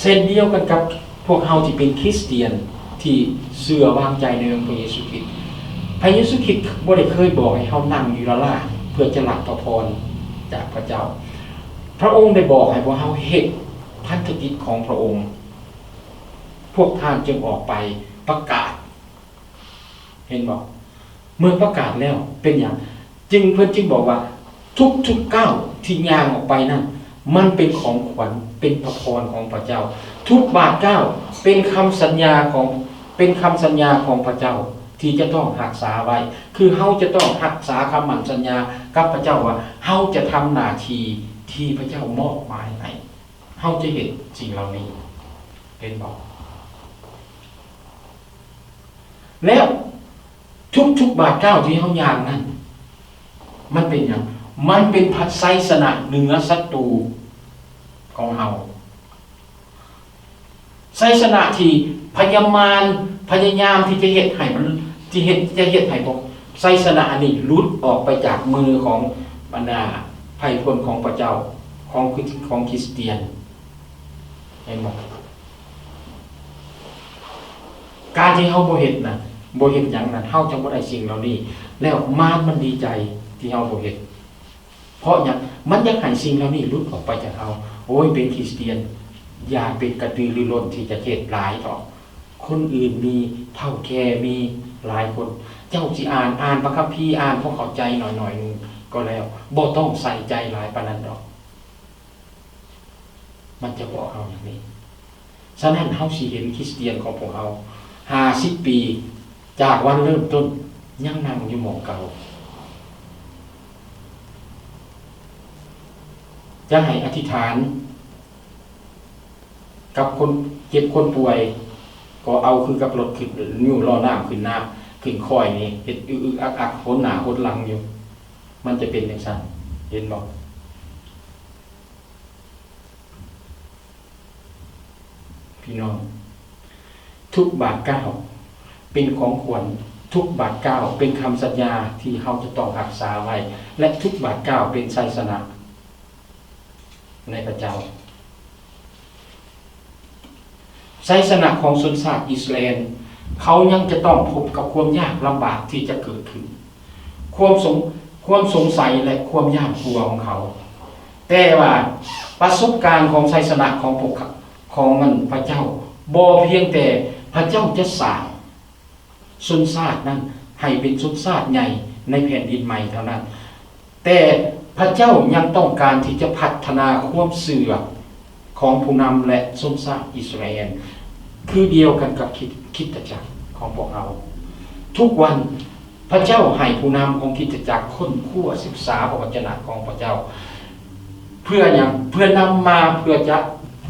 ເຊັ່ນດຽວກັນກັບພວກເຮົາທີ່ເປັນຄຣິສຕຽນ, ທີ່ເຊື່ອວາງໃຈໃນອົງພະເຢຊູຄຣິດ. ພະເຢຊູຄຣິດບໍ່ໄດ້ເຄີຍບອກໃຫ້ເຮົານັ່ງຢູ່ລ້າໆ ເພື່ອຈະຮັບພະພອນຈາກພະເຈົ້າ. ພະອົງໄດ້ບອກໃຫ້ພວກເຮົາເຮັດພັນທະກິດຂອງພະອົງ. ພວກທ່ານຈຶ່ງອອກໄປປະກາດ. ເຫັນບໍ່? ເມື່ອປະກາດແລ້ວເປັນຫຍັງ? ຈຶ່ງ, ເພິ່ນຈຶ່ງບອກວ່າ ທຸກໆກ້າວທີ່ຍ່າງອອກໄປນັ້ນ ມັນເປັນຂອງຂວັນ, ເປັນພະພອນຂອງພະເຈົ້າ. ທຸກບາດກ້າວເປັນຄຳສັນຍາຂອງ, ເປັນຄຳສັນຍາຂອງພະເຈົ້າທີ່ຈະຕ້ອງຮັກສາໄວ້. ຄືເຮົາຈະຕ້ອງຮັກສາຄຳໝັ້ນສັນຍາກັບພະເຈົ້າວ່າ ເຮົາຈະທຳໜ້າທີ່ທີ່ພະເຈົ້າມອບໝາຍໃຫ້. ເຮົາຈະເຮັດສິ່ງເຫຼົ່ານີ້. ເຫັນບໍ່? ແລ້ວທຸກໆບາດກ້າວທີ່ເຮົາຍ່າງນັ້ນ ມັນເປັນຫຍັງ? ມັນເປັນໄຊຊະນະເໜືອສັດຕູຂອງເຮົາ. ໄຊຊະນະທີ່ພະຍາມານພະຍາຍາມທີ່ຈະເຮັດໃຫ້ມັນ, ທີ່ເຮັດ, ຈະເຮັດໃຫ້ພວກໄຊຊະນະອັນນີ້ຫຼຸດອອກໄປຈາກມືຂອງບັນດາໄພພົນຂອງພະເຈົ້າ, ຂອງ, ຂອງຄຣິສຕຽນ. ເຫັນບໍ່? ການທີ່ເຮົາບໍ່ເຮັດນະ, ບໍ່ເຮັດຫຍັງນະ, ເຮົາຈະບໍ່ໄດ້ສິ່ງເຫຼົ່ານີ້. ແລ້ວມານມັນດີໃຈທີ່ເຮົາບໍ່ເຮັດ. ເພາະຫຍັງ? ມັນຢາກໃຫ້ສິ່ງເຫຼົ່ານີ້ຫຼຸດອອກໄປຈາກເຮົາ. ໂອ້ຍ, ເປັນຄຣິສຕຽນ, ຢ່າເປັນກະຕືລືລົ້ນທີ່ຈະເຮັດຫຼາຍເຖາະ. ຄົນອື່ນມີ, ເຖົ້າແກ່ມີຫຼາຍຄົນ. ເຈົ້າຊິອ່ານ, ອ່ານພະຄຳພີ, ອ່ານພໍເຂົ້າໃຈໜ້ອຍໆໜຶ່ງກໍແລ້ວ. ບໍ່ຕ້ອງໃສ່ໃຈຫຼາຍປານນັ້ນດອກ. ມັນຈະບອກເຮົາຢ່າງນີ້. ສະນັ້ນ, ເຮົາຊິເຫັນຄຣິສຕຽນຂອງພວກເຮົາ ຫ້າສິບປີ ຈາກວັນເລີ່ມຕົ້ນ ຍັງນັ່ງຢູ່ໝ່ອງເກົ່າ. ຈະໃຫ້ອະທິຖານກັບຄົນເຈັບຄົນປ່ວຍ, ກໍເອົາຄືກັບລົດຂຶ້ນ, ຍູ້ລໍ້ນ້ຳຂຶ້ນໜ້າ, ຂຶ້ນຄ້ອຍນີ້, ເຮັດອຶກໆອັກໆ, ຫົນໜ້າຫົນຫຼັງຢູ່. ມັນຈະເປັນຈັ່ງຊັ້ນ, ເຫັນບໍ່? ພີ່ນ້ອງ, ທຸກບາດກ້າວເປັນຂອງຂວັນ, ທຸກບາດກ້າວເປັນຄຳສັນຍາທີ່ເຮົາຈະຕ້ອງຮັກສາໄວ້ ແລະ ທຸກບາດກ້າວເປັນໄຊຊະນະໃນພະເຈົ້າ. ໄຊຊະນະຂອງຊົນຊາດອິດສະຣາເອນ, ເຂົາຍັງຈະຕ້ອງພົບກັບຄວາມຍາກລຳບາກທີ່ຈະເກີດຂຶ້ນ, ຄວາມສົງ, ຄວາມສົງໄສ ແລະ ຄວາມຢ້ານກົວຂອງເຂົາ. ແຕ່ວ່າປະສົບການຂອງໄຊຊະນະຂອງພວກເຂົາ, ຂອງອັນພະເຈົ້າ, ບໍ່ພຽງແຕ່ພະເຈົ້າຈະສ້າງຊົນຊາດນັ້ນໃຫ້ເປັນຊົນຊາດໃຫຍ່ໃນແຜ່ນດິນໃໝ່ເທົ່ານັ້ນ, ແຕ່ພະເຈົ້າຍັງຕ້ອງການທີ່ຈະພັດທະນາຄວາມເຊື່ອຂອງຜູ້ນຳ ແລະ ຊົນຊາດອິດສະຣາແອນ ຄືດຽວກັນກັບຄຣິດ ຄຣິສຕະຈັກຂອງພວກເຮົາ. ທຸກວັນ ພະເຈົ້າໃຫ້ຜູ້ນຳຂອງຄຣິສຕະຈັກຄົ້ນຄວ້າສຶກສາພະວະຈະນະຂອງພະເຈົ້າ. ເພື່ອຫຍັງ? ເພື່ອນຳມາ ເພື່ອຈະ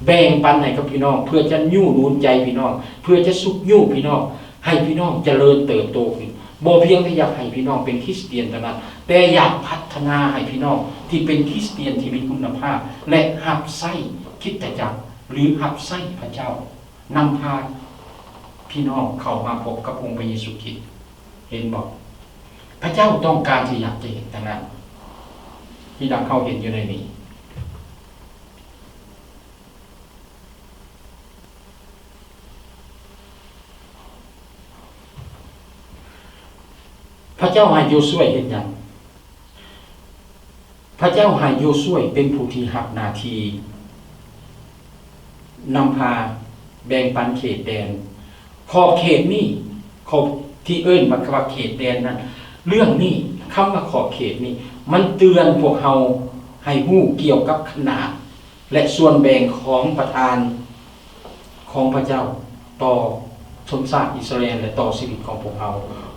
ແບ່ງປັນໃຫ້ກັບພີ່ນ້ອງ, ເພື່ອຈະຍູ້ໜູນໃຈພີ່ນ້ອງ, ເພື່ອຈະຊຸກຍູ້ພີ່ນ້ອງ ໃຫ້ພີ່ນ້ອງຈະເລີນເຕີບໂຕຂຶ້ນ. ບໍ່ພຽງແຕ່ຢາກໃຫ້ພີ່ນ້ອງເປັນຄຣິສຕຽນເທົ່ານັ້ນ, ແຕ່ຢາກພັດທະນາໃຫ້ພີ່ນ້ອງທີ່ເປັນຄຣິສຕຽນທີ່ມີຄຸນນະພາບ ແລະ ຮັບໃຊ້ຄຣິສຕະຈັກ ຫຼື ຮັບໃຊ້ພະເຈົ້າ ນຳພາພີ່ນ້ອງເຂົ້າມາພົບກັບອົງພະເຢຊູຄຣິດ. ເຫັນບໍ່? ພະເຈົ້າຕ້ອງການທີ່ຢາກຈະເຮັດດັ່ງນັ້ນ ທີ່ດັ່ງເຮົາເຫັນຢູ່ໃນນີ້. ພະເຈົ້າໃຫ້ໂຢຊວຍເຮັດຫຍັງ? ພະເຈົ້າໃຫ້ໂຢຊວຍເປັນຜູ້ທີ່ຮັບໜ້າທີ່ນຳພາແບ່ງປັນເຂດແດນ. ຂອບເຂດນີ້ ຂອບ ທີ່ເອີ້ນວ່າ ວ່າເຂດແດນນັ້ນ, ເລື່ອງນີ້, ຄຳວ່າຂອບເຂດນີ້ ມັນເຕືອນພວກເຮົາໃຫ້ຮູ້ກ່ຽວກັບຂະໜາດ ແລະ ສ່ວນແບ່ງຂອງປະທານຂອງພະເຈົ້າຕໍ່ຊົນຊາດອິດສະຣາແອນ ແລະ ຕໍ່ຊີວິດຂອງພວກເຮົາ.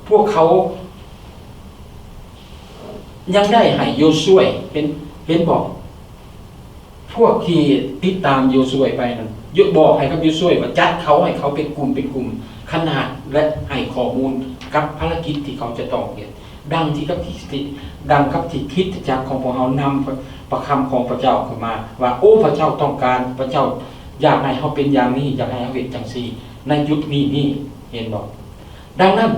ພວກເຂົາຍັງໄດ້ໃຫ້ໂຢຊວຍ, ເຫັນ, ເຫັນບໍ່? ພວກທີ່ຕິດຕາມໂຢຊວຍໄປນັ້ນ ໂຢ, ບອກໃຫ້ກັບໂຢຊວຍວ່າ ຈັດເຂົາໃຫ້ເຂົາເປັນກຸ່ມເປັນກຸ່ມຂະໜາດ ແລະ ໃຫ້ຂໍ້ມູນກັບພາລະກິດທີ່ເຂົາຈະຕ້ອງເຮັດ. ດັ່ງທີ່ກັບທີ່ ດັ່ງກັບທີ່ຄຣິສຕະຈັກຂອງພວກເຮົານຳພະ, ພະຄຳຂອງພະເຈົ້າຂຶ້ນມາວ່າ ໂອ້ ພະເຈົ້າຕ້ອງການ, ພະເຈົ້າຢາກໃຫ້ເຮົາເປັນຢ່າງນີ້, ຢາກໃຫ້ເຮົາເຮັດຈັ່ງຊີ້ ໃນຈຸດນີ້ນີ້, ເຫັນບໍ່? ດັ່ງນັ້ນ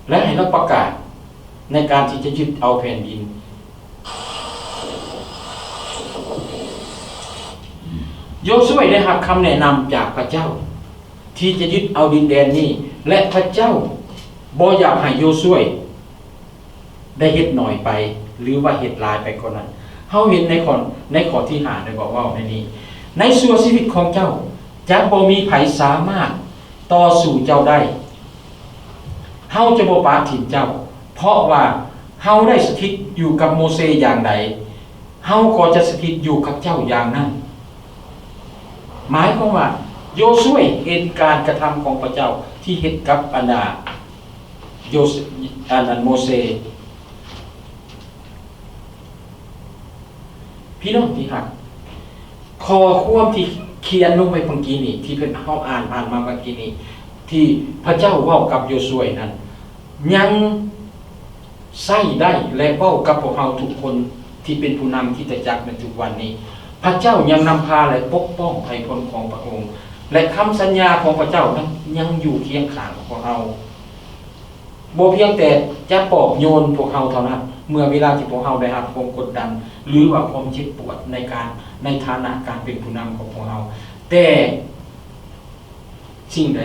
ແລະ ໃຫ້ລາວປະກາດໃນການທີ່ຈະຍຶດເອົາແຜ່ນດິນ. ໂຢຊວຍໄດ້ຮັບຄຳແນະນຳຈາກພະເຈົ້າທີ່ຈະຍຶດເອົາດິນແດນນີ້ ແລະ ພະເຈົ້າບໍ່ຢາກໃຫ້ໂຢຊວຍ ໄດ້ເຮັດໜ້ອຍໄປ ຫຼືວ່າເຮັດຫຼາຍໄປກວ່ານັ້ນ. ເຮົາເຫັນໃນຂໍ້, ໃນຂໍ້ທີຫ້າໄດ້ບອກເວົ້າໃນນີ້, ໃນຊົ່ວຊີວິດຂອງເຈົ້າ ຈະບໍ່ມີໃຜສາມາດຕໍ່ສູ້ເຈົ້າໄດ້. ເຮົາຈະບໍ່ປະຖິ້ມເຈົ້າ, ເພາະວ່າເຮົາໄດ້ສະຖິດຢູ່ກັບໂມເຊຢ່າງໃດ, ເຮົາກໍຈະສະຖິດຢູ່ກັບເຈົ້າຢ່າງນັ້ນ. ໝາຍຄວາມວ່າ ໂຢຊວຍເຫັນການກະທຳຂອງພະເຈົ້າທີ່ເຮັດກັບບັນດາ ໂຢຊ-, ອັນນັ້ນ ໂມເຊ. ພີ່ນ້ອງທີ່ຮັກ, ຂໍ້ຄວາມທີ່ຂຽນລົງໄປເມື່ອກີ້ນີ້ ທີ່ເພິ່ນ ເຮົາອ່ານຜ່ານມາເມື່ອກີ້ນີ້ ທີ່ພະເຈົ້າເວົ້າກັບໂຢຊວຍນັ້ນ ຍັງໃຊ້ໄດ້ ແລະ ເວົ້າກັບພວກເຮົາທຸກຄົນທີ່ເປັນຜູ້ນຳຄຣິສຕະຈັກໃນທຸກວັນນີ້. ພະເຈົ້າຍັງນຳພາ ແລະ ປົກປ້ອງໄພພົນຂອງພະອົງ ແລະ ຄຳສັນຍາຂອງພະເຈົ້ານັ້ນຍັງຢູ່ຄຽງຂ້າງພວກເຮົາ. ບໍ່ພຽງແຕ່ຈະປອບໂຍນພວກເຮົາເທົ່ານັ້ນ ເມື່ອເວລາທີ່ພວກເຮົາໄດ້ຮັບຄວາມກົດດັນ ຫຼືວ່າຄວາມເຈັບປວດໃນການ, ໃນຖານະການເປັນຜູ້ນຳຂອງພວກເຮົາ, ແຕ່ສິ່ງໃດ?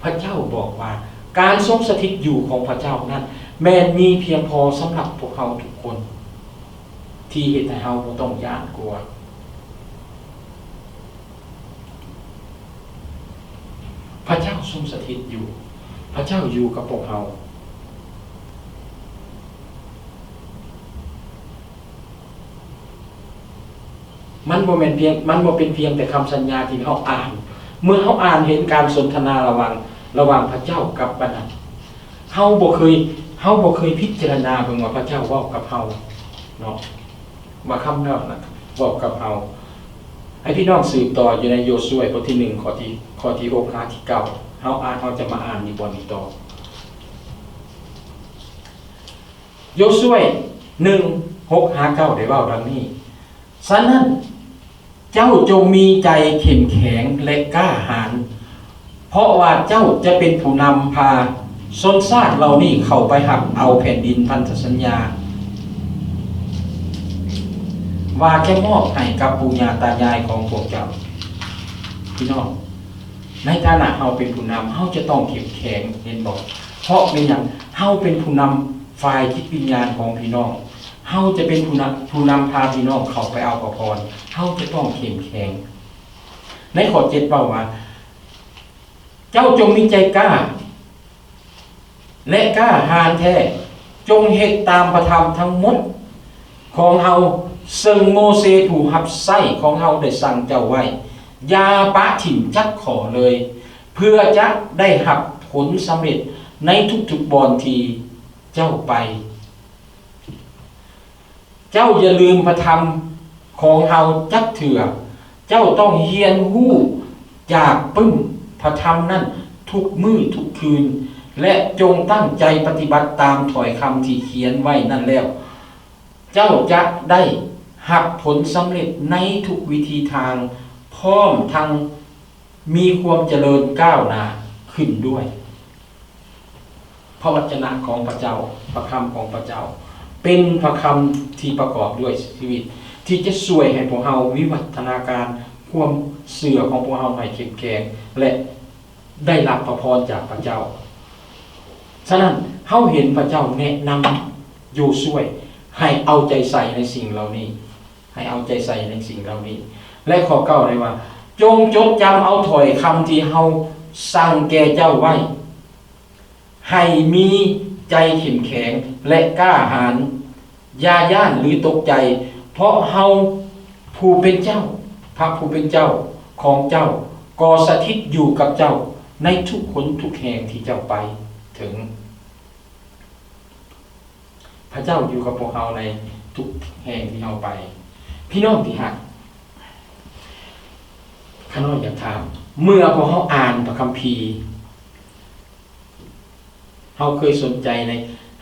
ພະເຈົ້າບອກວ່າ ການຊົງສະຖິດຢູ່ຂອງພະເຈົ້ານັ້ນ ແມ່ນມີພຽງພໍສຳລັບພວກເຮົາທຸກຄົນ ທີ່ເຮັດໃຫ້ເຮົາບໍ່ຕ້ອງຢ້ານກົວ. ພະເຈົ້າຊົງສະຖິດຢູ່, ພະເຈົ້າຢູ່ກັບພວກເຮົາ. ມັນບໍ່ແມ່ນພຽງ, ມັນບໍ່ເປັນພຽງແຕ່ຄຳສັນຍາທີ່ເຮົາອ່ານ. ເມື່ອເຮົາອ່ານເຫັນການສົນທະນາລະຫວ່າງ, ລະຫວ່າງພະເຈົ້າກັບບັນດາ ເຮົາບໍ່ເຄີຍ, ເຮົາບໍ່ເຄີຍພິຈາລະນາເບິ່ງວ່າພະເຈົ້າເວົ້າກັບເຮົາເນາະ, ວ່າຄຳເຫຼົ່ານັ້ນເວົ້າກັບເຮົາ. ໃຫ້ພີ່ນ້ອງສືບຕໍ່ຢູ່ໃນໂຢຊວຍ ບົດທີໜຶ່ງ ຂໍ້ທີ, ຂໍ້ທີຫົກຫາທີເກົ້າ ເຮົາອ່ານ, ເຮົາຈະມາອ່ານຢູ່ບ່ອນນີ້ຕໍ່. ໂຢຊວຍ ໜຶ່ງ ຫົກຫາເກົ້າ ໄດ້ເວົ້າດັ່ງນີ້, ສະນັ້ນ ເຈົ້າຈົ່ງມີໃຈເຂັ້ມແຂງ ແລະ ກ້າຫານ, ເພາະວ່າເຈົ້າຈະເປັນຜູ້ນຳພາຊົນຊາດເຫຼົ່ານີ້ເຂົ້າໄປຮັບເອົາແຜ່ນດິນພັນທະສັນຍາ ວ່າຈະມອບໃຫ້ກັບປູ່ຍ່າຕາຍາຍຂອງພວກເຈົ້າ. ພີ່ນ້ອງ, ໃນຖານະເຮົາເປັນຜູ້ນຳ, ເຮົາຈະຕ້ອງເຂັ້ມແຂງ, ເຫັນບໍ່? ເພາະເປັນຫຍັງ? ເຮົາເປັນຜູ້ນຳຝ່າຍຈິດວິນຍານຂອງພີ່ນ້ອງ. ເຮົາຈະເປັນຜູ້ນຳ, ຜູ້ນຳພາພີ່ນ້ອງເຂົ້າໄປເອົາພະພອນ. ເຮົາຈະຕ້ອງເຂັ້ມແຂງ. ໃນຂໍ້ເຈັດເວົ້າວ່າ, ເຈົ້າຈົ່ງມີໃຈກ້າ ແລະ ກ້າຫານແທ້, ຈົ່ງເຮັດຕາມພະທຳທັງໝົດຂອງເຮົາ, ເຊິ່ງໂມເຊຜູ້ຮັບໃຊ້ຂອງເຮົາໄດ້ສັ່ງເຈົ້າໄວ້. ຢ່າປະຖິ້ມຈັກຂໍ້ເລີຍ, ເພື່ອຈະໄດ້ຮັບຜົນສຳເລັດໃນທຸກໆບ່ອນທີ່ເຈົ້າໄປ. ເຈົ້າຢ່າລືມພະທຳຂອງເຮົາຈັກເທື່ອ. ເຈົ້າຕ້ອງຮຽນຮູ້ຈາກປຶ້ມພະທຳນັ້ນທຸກມື້ທຸກຄືນ, ແລະ ຈົ່ງຕັ້ງໃຈປະຕິບັດຕາມຖ້ອຍຄຳທີ່ຂຽນໄວ້ນັ້ນແລ້ວ, ເຈົ້າຈະໄດ້ຮັບຜົນສຳເລັດໃນທຸກວິທີທາງ, ພ້ອມທັງມີຄວາມຈະເລີນກ້າວໜ້າຂຶ້ນດ້ວຍ. ພະວັດຈະນະຂອງພະເຈົ້າ, ພະຄຳຂອງພະເຈົ້າ ເປັນພະຄຳທີ່ປະກອບດ້ວຍຊີວິດ ທີ່ຈະຊ່ວຍໃຫ້ພວກເຮົາວິວັດທະນາການຄວາມເຊື່ອຂອງພວກເຮົາໃຫ້ເຂັ້ມແຂງ ແລະ ໄດ້ຮັບພະພອນຈາກພະເຈົ້າ. ສະນັ້ນ, ເຮົາເຫັນພະເຈົ້າແນະນຳໂຢຊວຍໃຫ້ເອົາໃຈໃສ່ໃນສິ່ງເຫຼົ່ານີ້, ໃຫ້ເອົາໃຈໃສ່ໃນສິ່ງເຫຼົ່ານີ້. ແລະ ຂໍ້ເກົ້າໄດ້ວ່າ, ຈົ່ງຈົດຈຳເອົາຖ້ອຍຄຳທີ່ເຮົາສັ່ງແກ່ເຈົ້າໄວ້. ໃຫ້ມີໃຈເຂັ້ມແຂງ ແລະ ກ້າຫານ, ຢ່າຢ້ານ ຫຼື ຕົກໃຈ, ເພາະເຮົາຜູ້ເປັນເຈົ້າ, ພະຜູ້ເປັນເຈົ້າຂອງເຈົ້າ ກໍສະຖິດຢູ່ກັບເຈົ້າໃນທຸກຫົນທຸກແຫ່ງທີ່ເຈົ້າໄປເຖິງ. ພະເຈົ້າຢູ່ກັບພວກເຮົາໃນທຸກແຫ່ງທີ່ເຮົາໄປ. ພີ່ນ້ອງທີ່ຮັກ, ຂ້ານ້ອຍຢາກຖາມ, ເມື່ອພວກເຮົາອ່ານພະຄຳພີ, ເຮົາເຄີຍສົນໃຈໃນ,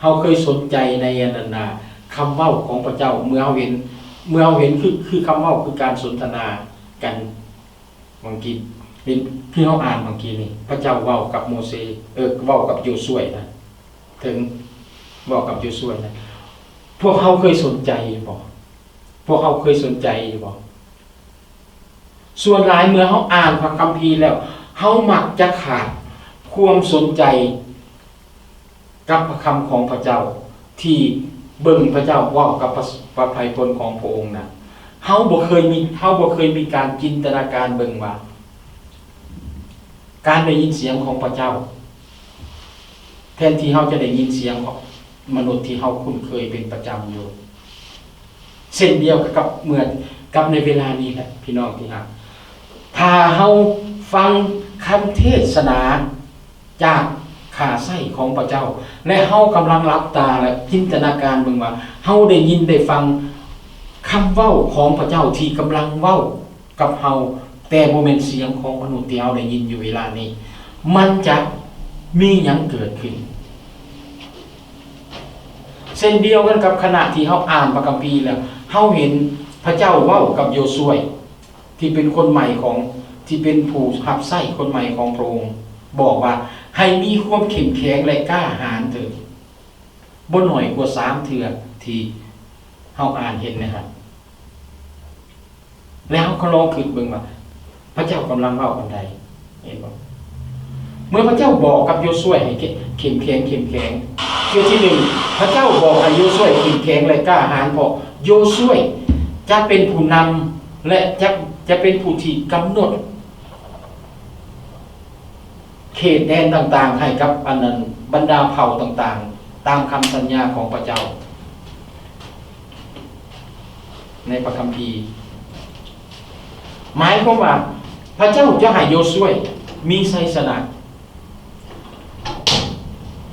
ເຮົາເຄີຍສົນໃຈໃນອັນນັ້ນນະ, ຄຳເວົ້າຂອງພະເຈົ້າ, ເມື່ອເຮົາເຫັນ, ເມື່ອເຮົາເຫັນ ຄື, ຄືຄຳເວົ້າ, ຄືການສົນທະນາກັນບາງທີ, ເຫັນທີ່ເຮົາອ່ານບາງທີນີ້, ພະເຈົ້າເວົ້າກັບໂມເຊ, ເອີ, ເວົ້າກັບໂຢຊວຍນະ, ເຖິງເວົ້າກັບໂຢຊວຍນະ, ພວກເຮົາເຄີຍສົນໃຈຢູ່ບໍ່? ພວກເຮົາເຄີຍສົນໃຈຢູ່ບໍ່? ສ່ວນຫຼາຍເມື່ອເຮົາອ່ານພະຄຳພີແລ້ວ, ເຮົາມັກຈະຂາດຄວາມສົນໃຈກັບພະຄຳຂອງພະເຈົ້າ, ທີ່ເບິ່ງພະເຈົ້າເວົ້າກັບພະ, ພະໄພພົນຂອງພະອົງນະ. ເຮົາບໍ່ເຄີຍມີ, ເຮົາບໍ່ເຄີຍມີການຈິນຕະນາການເບິ່ງວ່າ ການໄດ້ຍິນສຽງຂອງພະເຈົ້າ ແທນທີ່ເຮົາຈະໄດ້ຍິນສຽງຂອງມະນຸດທີ່ເຮົາຄຸ້ນເຄີຍເປັນປະຈຳຢູ່. ເຊັ່ນດຽວກັບເມື່ອ, ກັບໃນເວລານີ້ແຫຼະ ພີ່ນ້ອງທີ່ຮັກ. ຖ້າເຮົາຟັງຄຳເທດສະໜາຈາກຂ້າໃຊ້ຂອງພະເຈົ້າ ແລະ ເຮົາກຳລັງຫຼັບຕາ ແລະ ຈິນຕະນາການເບິ່ງວ່າ ເຮົາໄດ້ຍິນໄດ້ຟັງຄຳເວົ້າຂອງພະເຈົ້າທີ່ກຳລັງເວົ້າ ກັບເຮົາ, ແຕ່ບໍ່ແມ່ນສຽງຂອງມະນຸດທີ່ເຮົາໄດ້ຍິນຢູ່ເວລານີ້, ມັນຈະມີຫຍັງເກີດຂຶ້ນ? ເຊັ່ນດຽວກັນກັບຂະນະທີ່ເຮົາອ່ານພະຄຳພີແລ້ວ, ເຮົາເຫັນພະເຈົ້າເວົ້າກັບໂຢຊວຍ ທີ່ເປັນຄົນໃໝ່ຂອງ, ທີ່ເປັນຜູ້ຮັບໃຊ້ຄົນໃໝ່ຂອງພະອົງ, ບອກວ່າ ໃຫ້ມີຄວາມເຂັ້ມແຂງ ແລະ ກ້າຫານເຖີດ. ບໍ່ໜ້ອຍກວ່າສາມເທື່ອທີ່ເຮົາອ່ານເຫັນນະຄັບ. ແລ້ວເຮົາກໍລອງຄິດເບິ່ງວ່າ ພະເຈົ້າກຳລັງເວົ້າອັນໃດ? ເຫັນບໍ່? ເມື່ອພະເຈົ້າບອກກັບໂຢຊວຍໃຫ້ເຂັ້ມແຂງ, ເຂັ້ມແຂງ, ເທື່ອທີໜຶ່ງ ພະເຈົ້າບອກໃຫ້ໂຢຊວຍເຂັ້ມແຂງ ແລະ ກ້າຫານ, ເພາະໂຢຊວຍຈະເປັນຜູ້ນຳ ແລະ ຈະ, ຈະເປັນຜູ້ທີ່ກຳນົດ ເຂດແດນຕ່າງໆ ໃຫ້ກັບອັນນັ້ນ ບັນດາເຜົ່າຕ່າງໆ ຕາມຄຳສັນຍາຂອງພະເຈົ້າໃນພະຄຳພີ. ໝາຍຄວາມວ່າ ພະເຈົ້າຈະໃຫ້ໂຢຊວຍມີໄຊຊະນະ.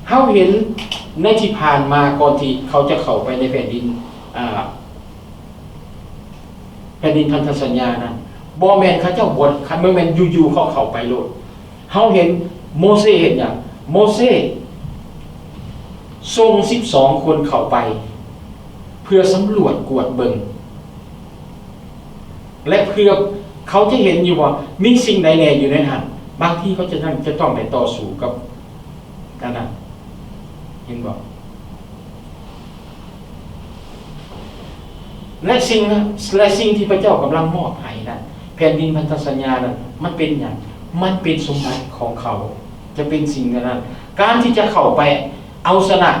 ເຮົາເຫັນໃນທີ່ຜ່ານມາ ກ່ອນທີ່ເຂົາຈະເຂົ້າໄປໃນແຜ່ນດິນ, ອາ, ແຜ່ນດິນພັນທະສັນຍານັ້ນ, ບໍ່ແມ່ນເຂົາເຈົ້າບໍ່, ບໍ່ແມ່ນຢູ່ໆເຂົາເຂົ້າໄປໂລດ. ເຮົາເຫັນໂມເຊເຮັດຫຍັງ? ໂມເຊສົ່ງສິບສອງຄົນເຂົ້າໄປ ເພື່ອສຳຫຼວດກວດເບິ່ງ ແລະ ເພື່ອເຂົາຈະເຫັນຢູ່ວ່າມີສິ່ງໃດແດ່ຢູ່ໃນຫັ້ນ. ບາງທີເຂົາຈະ, ຈະຕ້ອງໄດ້ຕໍ່ສູ້ກັບ ນັ້ນນະ ເຫັນບໍ່? ແລະ ສິ່ງ, ແລະ ສິ່ງທີ່ພະເຈົ້າກຳລັງມອບໃຫ້ນັ້ນ, ແຜ່ນດິນພັນທະສັນຍານັ້ນ, ມັນເປັນຫຍັງ? ມັນເປັນສົມບັດຂອງເຂົາ, ຈະເປັນສິ່ງນັ້ນ. ການທີ່ຈະເຂົ້າໄປເອົາຊະນະ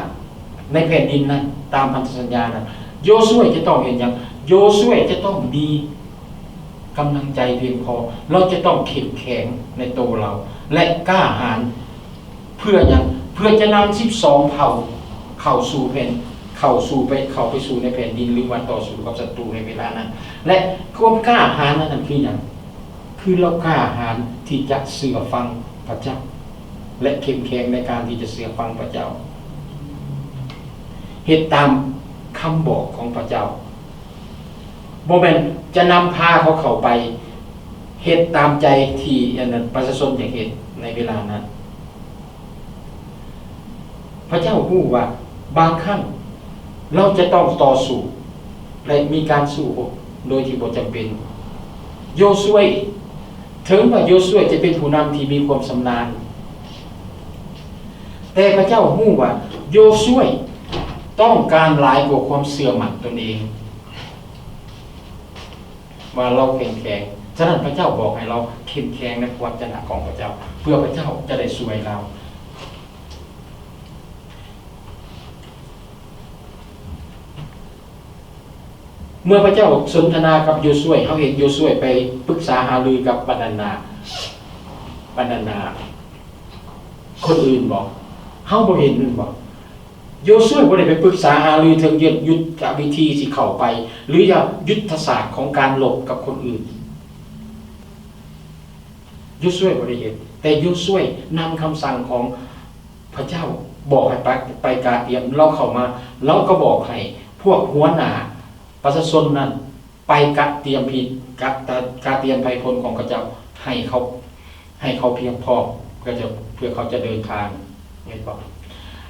ໃນແຜ່ນດິນນັ້ນ ຕາມພັນທະສັນຍານັ້ນ, ໂຢຊວຍຈະຕ້ອງເຮັດຫຍັງ? ໂຢຊວຍຈະຕ້ອງມີກຳລັງໃຈພຽງພໍ, ລາວຈະຕ້ອງເຂັ້ມແຂງໃນໂຕລາວ ແລະ ກ້າຫານ. ເພື່ອຫຍັງ? ເພື່ອຈະນຳສິບສອງເຜົ່າເຂົ້າສູ່ແຜ່ນ, ເຂົ້າສູ່ໄປ, ເຂົ້າໄປສູ່ໃນແຜ່ນດິນ ຫຼືວ່າຕໍ່ສູ້ກັບສັດຕູໃນເວລານັ້ນ. ແລະ ຄວາມກ້າຫານນັ້ນຄືຫຍັງ? ຄືລາວກ້າຫານທີ່ຈະເຊື່ອຟັງພະເຈົ້າ ແລະ ເຂັ້ມແຂງໃນການທີ່ຈະເຊື່ອຟັງພະເຈົ້າ, ເຮັດຕາມຄຳບອກຂອງພະເຈົ້າ. ບໍ່ແມ່ນຈະນຳພາເຂົາເຂົ້າໄປເຮັດຕາມໃຈທີ່ ອັນນັ້ນ ປະຊາຊົນຢາກເຮັດໃນເວລານັ້ນ. ພະເຈົ້າຮູ້ວ່າບາງຄັ້ງລາວຈະຕ້ອງຕໍ່ສູ້ ແລະ ມີການສູ້ຮົບໂດຍທີ່ບໍ່ຈຳເປັນ. ໂຢຊວຍ, ເຖິງວ່າໂຢຊວຍຈະເປັນຜູ້ນຳທີ່ມີຄວາມຊຳນານ, ແຕ່ພະເຈົ້າຮູ້ວ່າໂຢຊວຍຕ້ອງການຫຼາຍກວ່າຄວາມເຊື່ອໝັ້ນຕົນເອງ ວ່າລາວເຂັ້ມແຂງ. ສະນັ້ນ ພະເຈົ້າບອກໃຫ້ລາວເຂັ້ມແຂງໃນພະວະຈະນະຂອງພະເຈົ້າ ເພື່ອພະເຈົ້າຈະໄດ້ຊ່ວຍລາວ. ເມື່ອພະເຈົ້າສົນທະນາກັບໂຢຊວຍ, ເຮົາເຫັນໂຢຊວຍໄປປຶກສາຫາລືກັບບັນດາ, ບັນດາຄົນອື່ນບໍ່? ເຮົາບໍ່ເຫັນແມ່ນບໍ່? ໂຢຊວຍບໍ່ໄດ້ໄປປຶກສາຫາລືເຖິງຍຸດທະວິທີຊິເຂົ້າໄປ ຫຼືວ່າຍຸດທະສາດຂອງການລົບກັບຄົນອື່ນ. ໂຢຊວຍບໍ່ໄດ້ເຮັດ, ແຕ່ໂຢຊວຍນຳຄຳສັ່ງຂອງພະເຈົ້າ ບອກໃຫ້ໄປ, ໄປກະກຽມ. ລາວເຂົ້າມາ, ລາວກໍບອກໃຫ້ພວກຫົວໜ້າປະຊາຊົນນັ້ນ ໄປກະກຽມພິ, ກະ, ກະກຽມໄພພົນຂອງເຂົາເຈົ້າ ໃຫ້ເຂົາ, ໃຫ້ເຂົາພຽງພ້ອມ ເພື່ອຈະ, ເພື່ອເຂົາຈະເດີນທາງ, ແມ່ນບໍ່?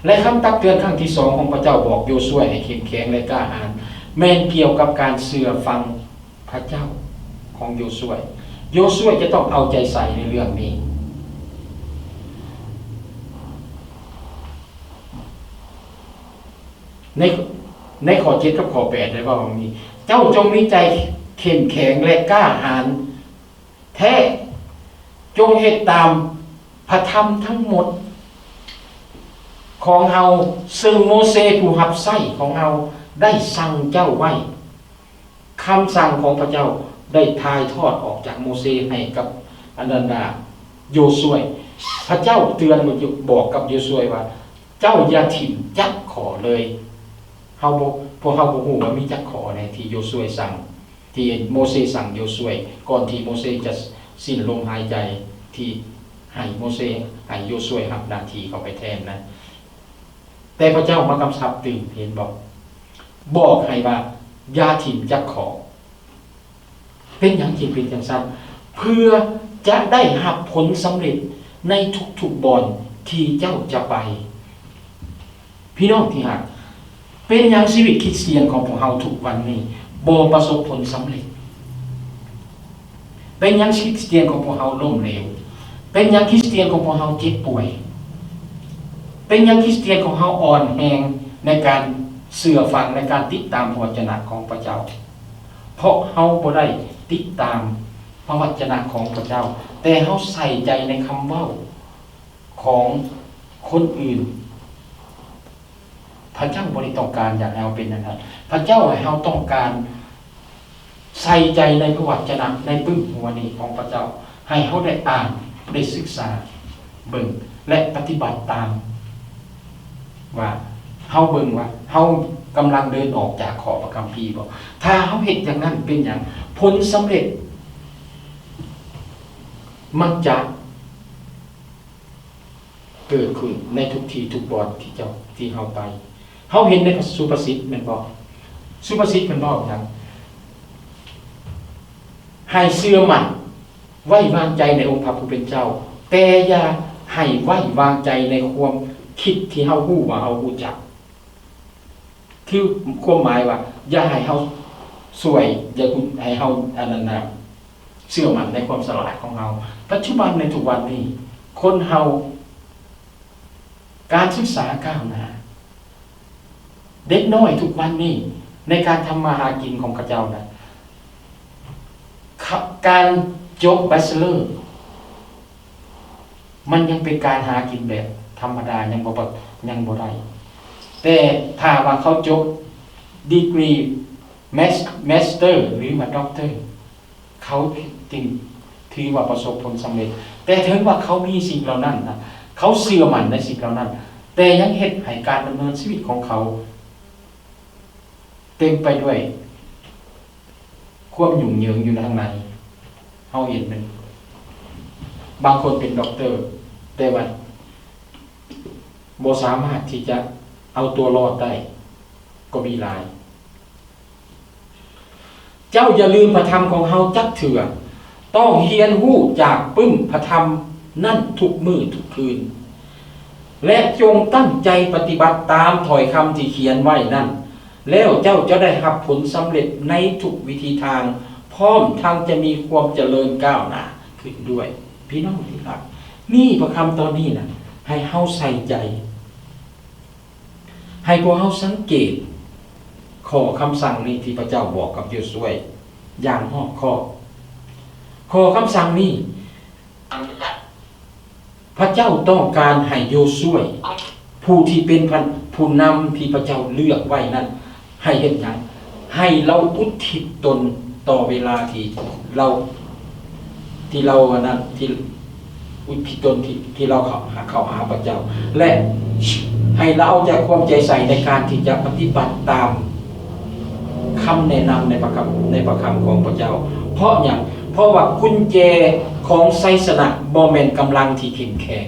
ແລະ ຄຳຕັກເຕືອນຄັ້ງທີສອງຂອງພະເຈົ້າບອກໂຢຊວຍໃຫ້ເຂັ້ມແຂງ ແລະ ກ້າຫານ ແມ່ນກ່ຽວກັບການເຊື່ອຟັງພະເຈົ້າຂອງໂຢຊວຍ. ໂຢຊວຍຈະຕ້ອງເອົາໃຈໃສ່ໃນເລື່ອງນີ້. ໃນ, ໃນຂໍ້ເຈັດກັບຂໍ້ແປດໄດ້ເວົ້າວ່າມີ, ເຈົ້າຈົ່ງມີໃຈເຂັ້ມແຂງ ແລະ ກ້າຫານແທ້, ຈົ່ງເຮັດຕາມພະທຳທັງໝົດຂອງເຮົາ, ເຊິ່ງໂມເຊຜູ້ຮັບໃຊ້ຂອງເຮົາໄດ້ສັ່ງເຈົ້າໄວ້. ຄຳສັ່ງຂອງພະເຈົ້າໄດ້ຖ່າຍທອດອອກຈາກໂມເຊໃຫ້ກັບ ອັນນັ້ນນະ ໂຢຊວຍ. ພະເຈົ້າເຕືອນ ບອກກັບໂຢຊວຍວ່າ, ເຈົ້າຢ່າຖິ້ມຈັກຂໍ້ເລີຍ. ເຮົາບໍ່, ພວກເຮົາບໍ່ຮູ້ວ່າມີຈັກຂໍ້ແດ່ທີ່ໂຢຊວຍສັ່ງ, ທີ່ໂມເຊສັ່ງໂຢຊວຍ ກ່ອນທີ່ໂມເຊຈະສິ້ນລົມຫາຍໃຈ, ທີ່ໃຫ້ໂມເຊ, ໃຫ້ໂຢຊວຍຮັບໜ້າທີ່ເຂົ້າໄປແທນນະ. ແຕ່ພະເຈົ້າມາກຳຊັບຕື່ມ, ເຫັນບໍ່? ບອກໃຫ້ວ່າຢ່າຖິ້ມຈັກຂໍ້. ເປັນຫຍັງຈຶ່ງເປັນຈັ່ງຊັ້ນ? ເພື່ອຈະໄດ້ຮັບຜົນສຳເລັດໃນທຸກໆບ່ອນທີ່ເຈົ້າຈະໄປ. ພີ່ນ້ອງທີ່ຮັກ, ເປັນຫຍັງຊີວິດຄຣິສຕຽນຂອງພວກເຮົາທຸກວັນນີ້ບໍ່ປະສົບຜົນສຳເລັດ? ເປັນຫຍັງຄຣິສຕຽນຂອງພວກເຮົາລົ້ມເຫຼວ? ເປັນຫຍັງຄຣິສຕຽນຂອງພວກເຮົາເຈັບປ່ວຍ? ເປັນຫຍັງຄຣິສຕຽນຂອງເຮົາອ່ອນແຮງໃນການເຊື່ອຟັງ, ໃນການຕິດຕາມພະວະຈະນະຂອງພະເຈົ້າ? ເພາະເຮົາບໍ່ໄດ້ຕິດຕາມພະວະຈະນະຂອງພະເຈົ້າ, ແຕ່ເຮົາໃສ່ໃຈໃນຄຳເວົ້າຂອງຄົນອື່ນ. ພະເຈົ້າບໍ່ໄດ້ຕ້ອງການຢາກໃຫ້ເຮົາເປັນຢ່າງນັ້ນ. ພະເຈົ້າໃຫ້ເຮົາຕ້ອງການໃສ່ໃຈໃນພະວະຈະນະ ໃນປຶ້ມຫົວນີ້ຂອງພະເຈົ້າ, ໃຫ້ເຮົາໄດ້ອ່ານ, ໄດ້ສຶກສາເບິ່ງ ແລະ ປະຕິບັດຕາມ ວ່າເຮົາເບິ່ງວ່າເຮົາກຳລັງເດີນອອກຈາກຂໍ້ພະຄຳພີບໍ່. ຖ້າເຮົາເຮັດຢ່າງນັ້ນເປັນຫຍັງ? ຜົນສຳເລັດມັກຈະ ເກີດຂຶ້ນໃນທຸກທີ່ທຸກບ່ອນທີ່ເຈົ້າ, ທີ່ເຮົາໄປ. ເຮົາເຫັນໃນພະສຸພາສິດແມ່ນບໍ່? ສຸພາສິດເພິ່ນເວົ້າຫຍັງ? ໃຫ້ເຊື່ອໝັ້ນໄວ້ວາງໃຈໃນອົງພະຜູ້ເປັນເຈົ້າ, ແຕ່ຢ່າໃຫ້ໄວ້ວາງໃຈໃນຄວາມຄິດທີ່ເຮົາຮູ້ວ່າເຮົາຮູ້ຈັກ. ຄືຄວາມໝາຍວ່າ ຢ່າໃຫ້ເຮົາຊ່ວຍ, ຢ່າໃຫ້ເຮົາ ອັນນັ້ນນະ ເຊື່ອໝັ້ນໃນຄວາມສະຫຼາດຂອງເຮົາ. ປັດຈຸບັນໃນທຸກວັນນີ້ ຄົນເຮົາ ການສຶກສາກ້າວໜ້າ, ເດັກນ້ອຍທຸກວັນນີ້ໃນການທຳມາຫາກິນຂອງເຂົາເຈົ້ານະ, ຂະ, ການຈົບແບັດເຊີເລີ ມັນຍັງເປັນການຫາກິນແບບທ ທຳມະດາຍັງບໍ່ປະ ຍັງບໍ່ໄດ້. ແຕ່ຖ້າວ່າເຂົາຈົບດີກຣີແມັດ ແມັດສເຕີ ຫຼືວ່າດັອກເຕີ ເຂົາຈຶ່ງຖືວ່າປະສົບຜົນສຳເລັດ. ແຕ່ເຖິງວ່າເຂົາມີສິ່ງເຫຼົ່ານັ້ນນະ, ເຂົາເຊື່ອໝັ້ນໃນສິ່ງເຫຼົ່ານັ້ນ, ແຕ່ຍັງເຮັດໃຫ້ການດຳເນີນຊີວິດຂອງເຂົາເຕັມໄປດ້ວຍຄວາມຫຍຸ້ງເຫຍິງຢູ່ທາງໃນ. ເຮົາເຫັນແມ່ນ ບາງຄົນເປັນດັອກເຕີ ແຕ່ວ່າບໍ່ສາມາດທີ່ຈະເອົາຕົວລອດໄດ້ກໍມີຫຼາຍ. ເຈົ້າຢ່າລືມພະທຳຂອງເຮົາຈັກເທື່ອ. ຕ້ອງຮຽນຮູ້ຈາກປຶ້ມພະທຳນັ້ນທຸກມື້ທຸກຄືນ ແລະ ຈົ່ງຕັ້ງໃຈປະຕິບັດຕາມຖ້ອຍຄຳທີ່ຂຽນໄວ້ນັ້ນ. ແລ້ວເຈົ້າຈະໄດ້ຮັບຜົນສຳເລັດໃນທຸກວິທີທາງ, ພ້ອມທັງຈະມີຄວາມຈະເລີນກ້າວໜ້າຂຶ້ນດ້ວຍ. ພີ່ນ້ອງທີ່ຮັກ, ນີ້ພະຄຳຕອນນີ້ນະ ໃຫ້ເຮົາໃສ່ໃຈ, ໃຫ້ພວກເຮົາສັງເກດຂໍ້ຄຳສັ່ງນີ້ທີ່ພະເຈົ້າບອກກັບໂຢຊວຍຢ່າງຮອບຄອບ. ຂໍ້ຄຳສັ່ງນີ້ ພະເຈົ້າຕ້ອງການໃຫ້ໂຢຊວຍ ຜູ້ທີ່ເປັນພະ ຜູ້ນຳທີ່ພະເຈົ້າເລືອກໄວ້ນັ້ນ ໃຫ້ເຮັດຫຍັງ? ໃຫ້ລາວອຸທິດຕົນຕໍ່ເວລາທີ່ລາວ ທີ່ລາວ ອັນນັ້ນ ທີ່ອຸທິດຕົນທີ່ ທີ່ລາວເຂົ້າຫາ ເຂົ້າຫາພະເຈົ້າ ແລະ ໃຫ້ລາວເອົາໃຈ ຄວາມໃຈໃສ່ໃນການທີ່ຈະປະຕິບັດຕາມ ຄຳແນະນຳໃນພະຄຳ ໃນພະຄຳຂອງພະເຈົ້າ. ເພາະຫຍັງ? ເພາະວ່າກຸນແຈຂອງໄຊຊະນະບໍ່ແມ່ນກຳລັງທີ່ເຂັ້ມແຂງ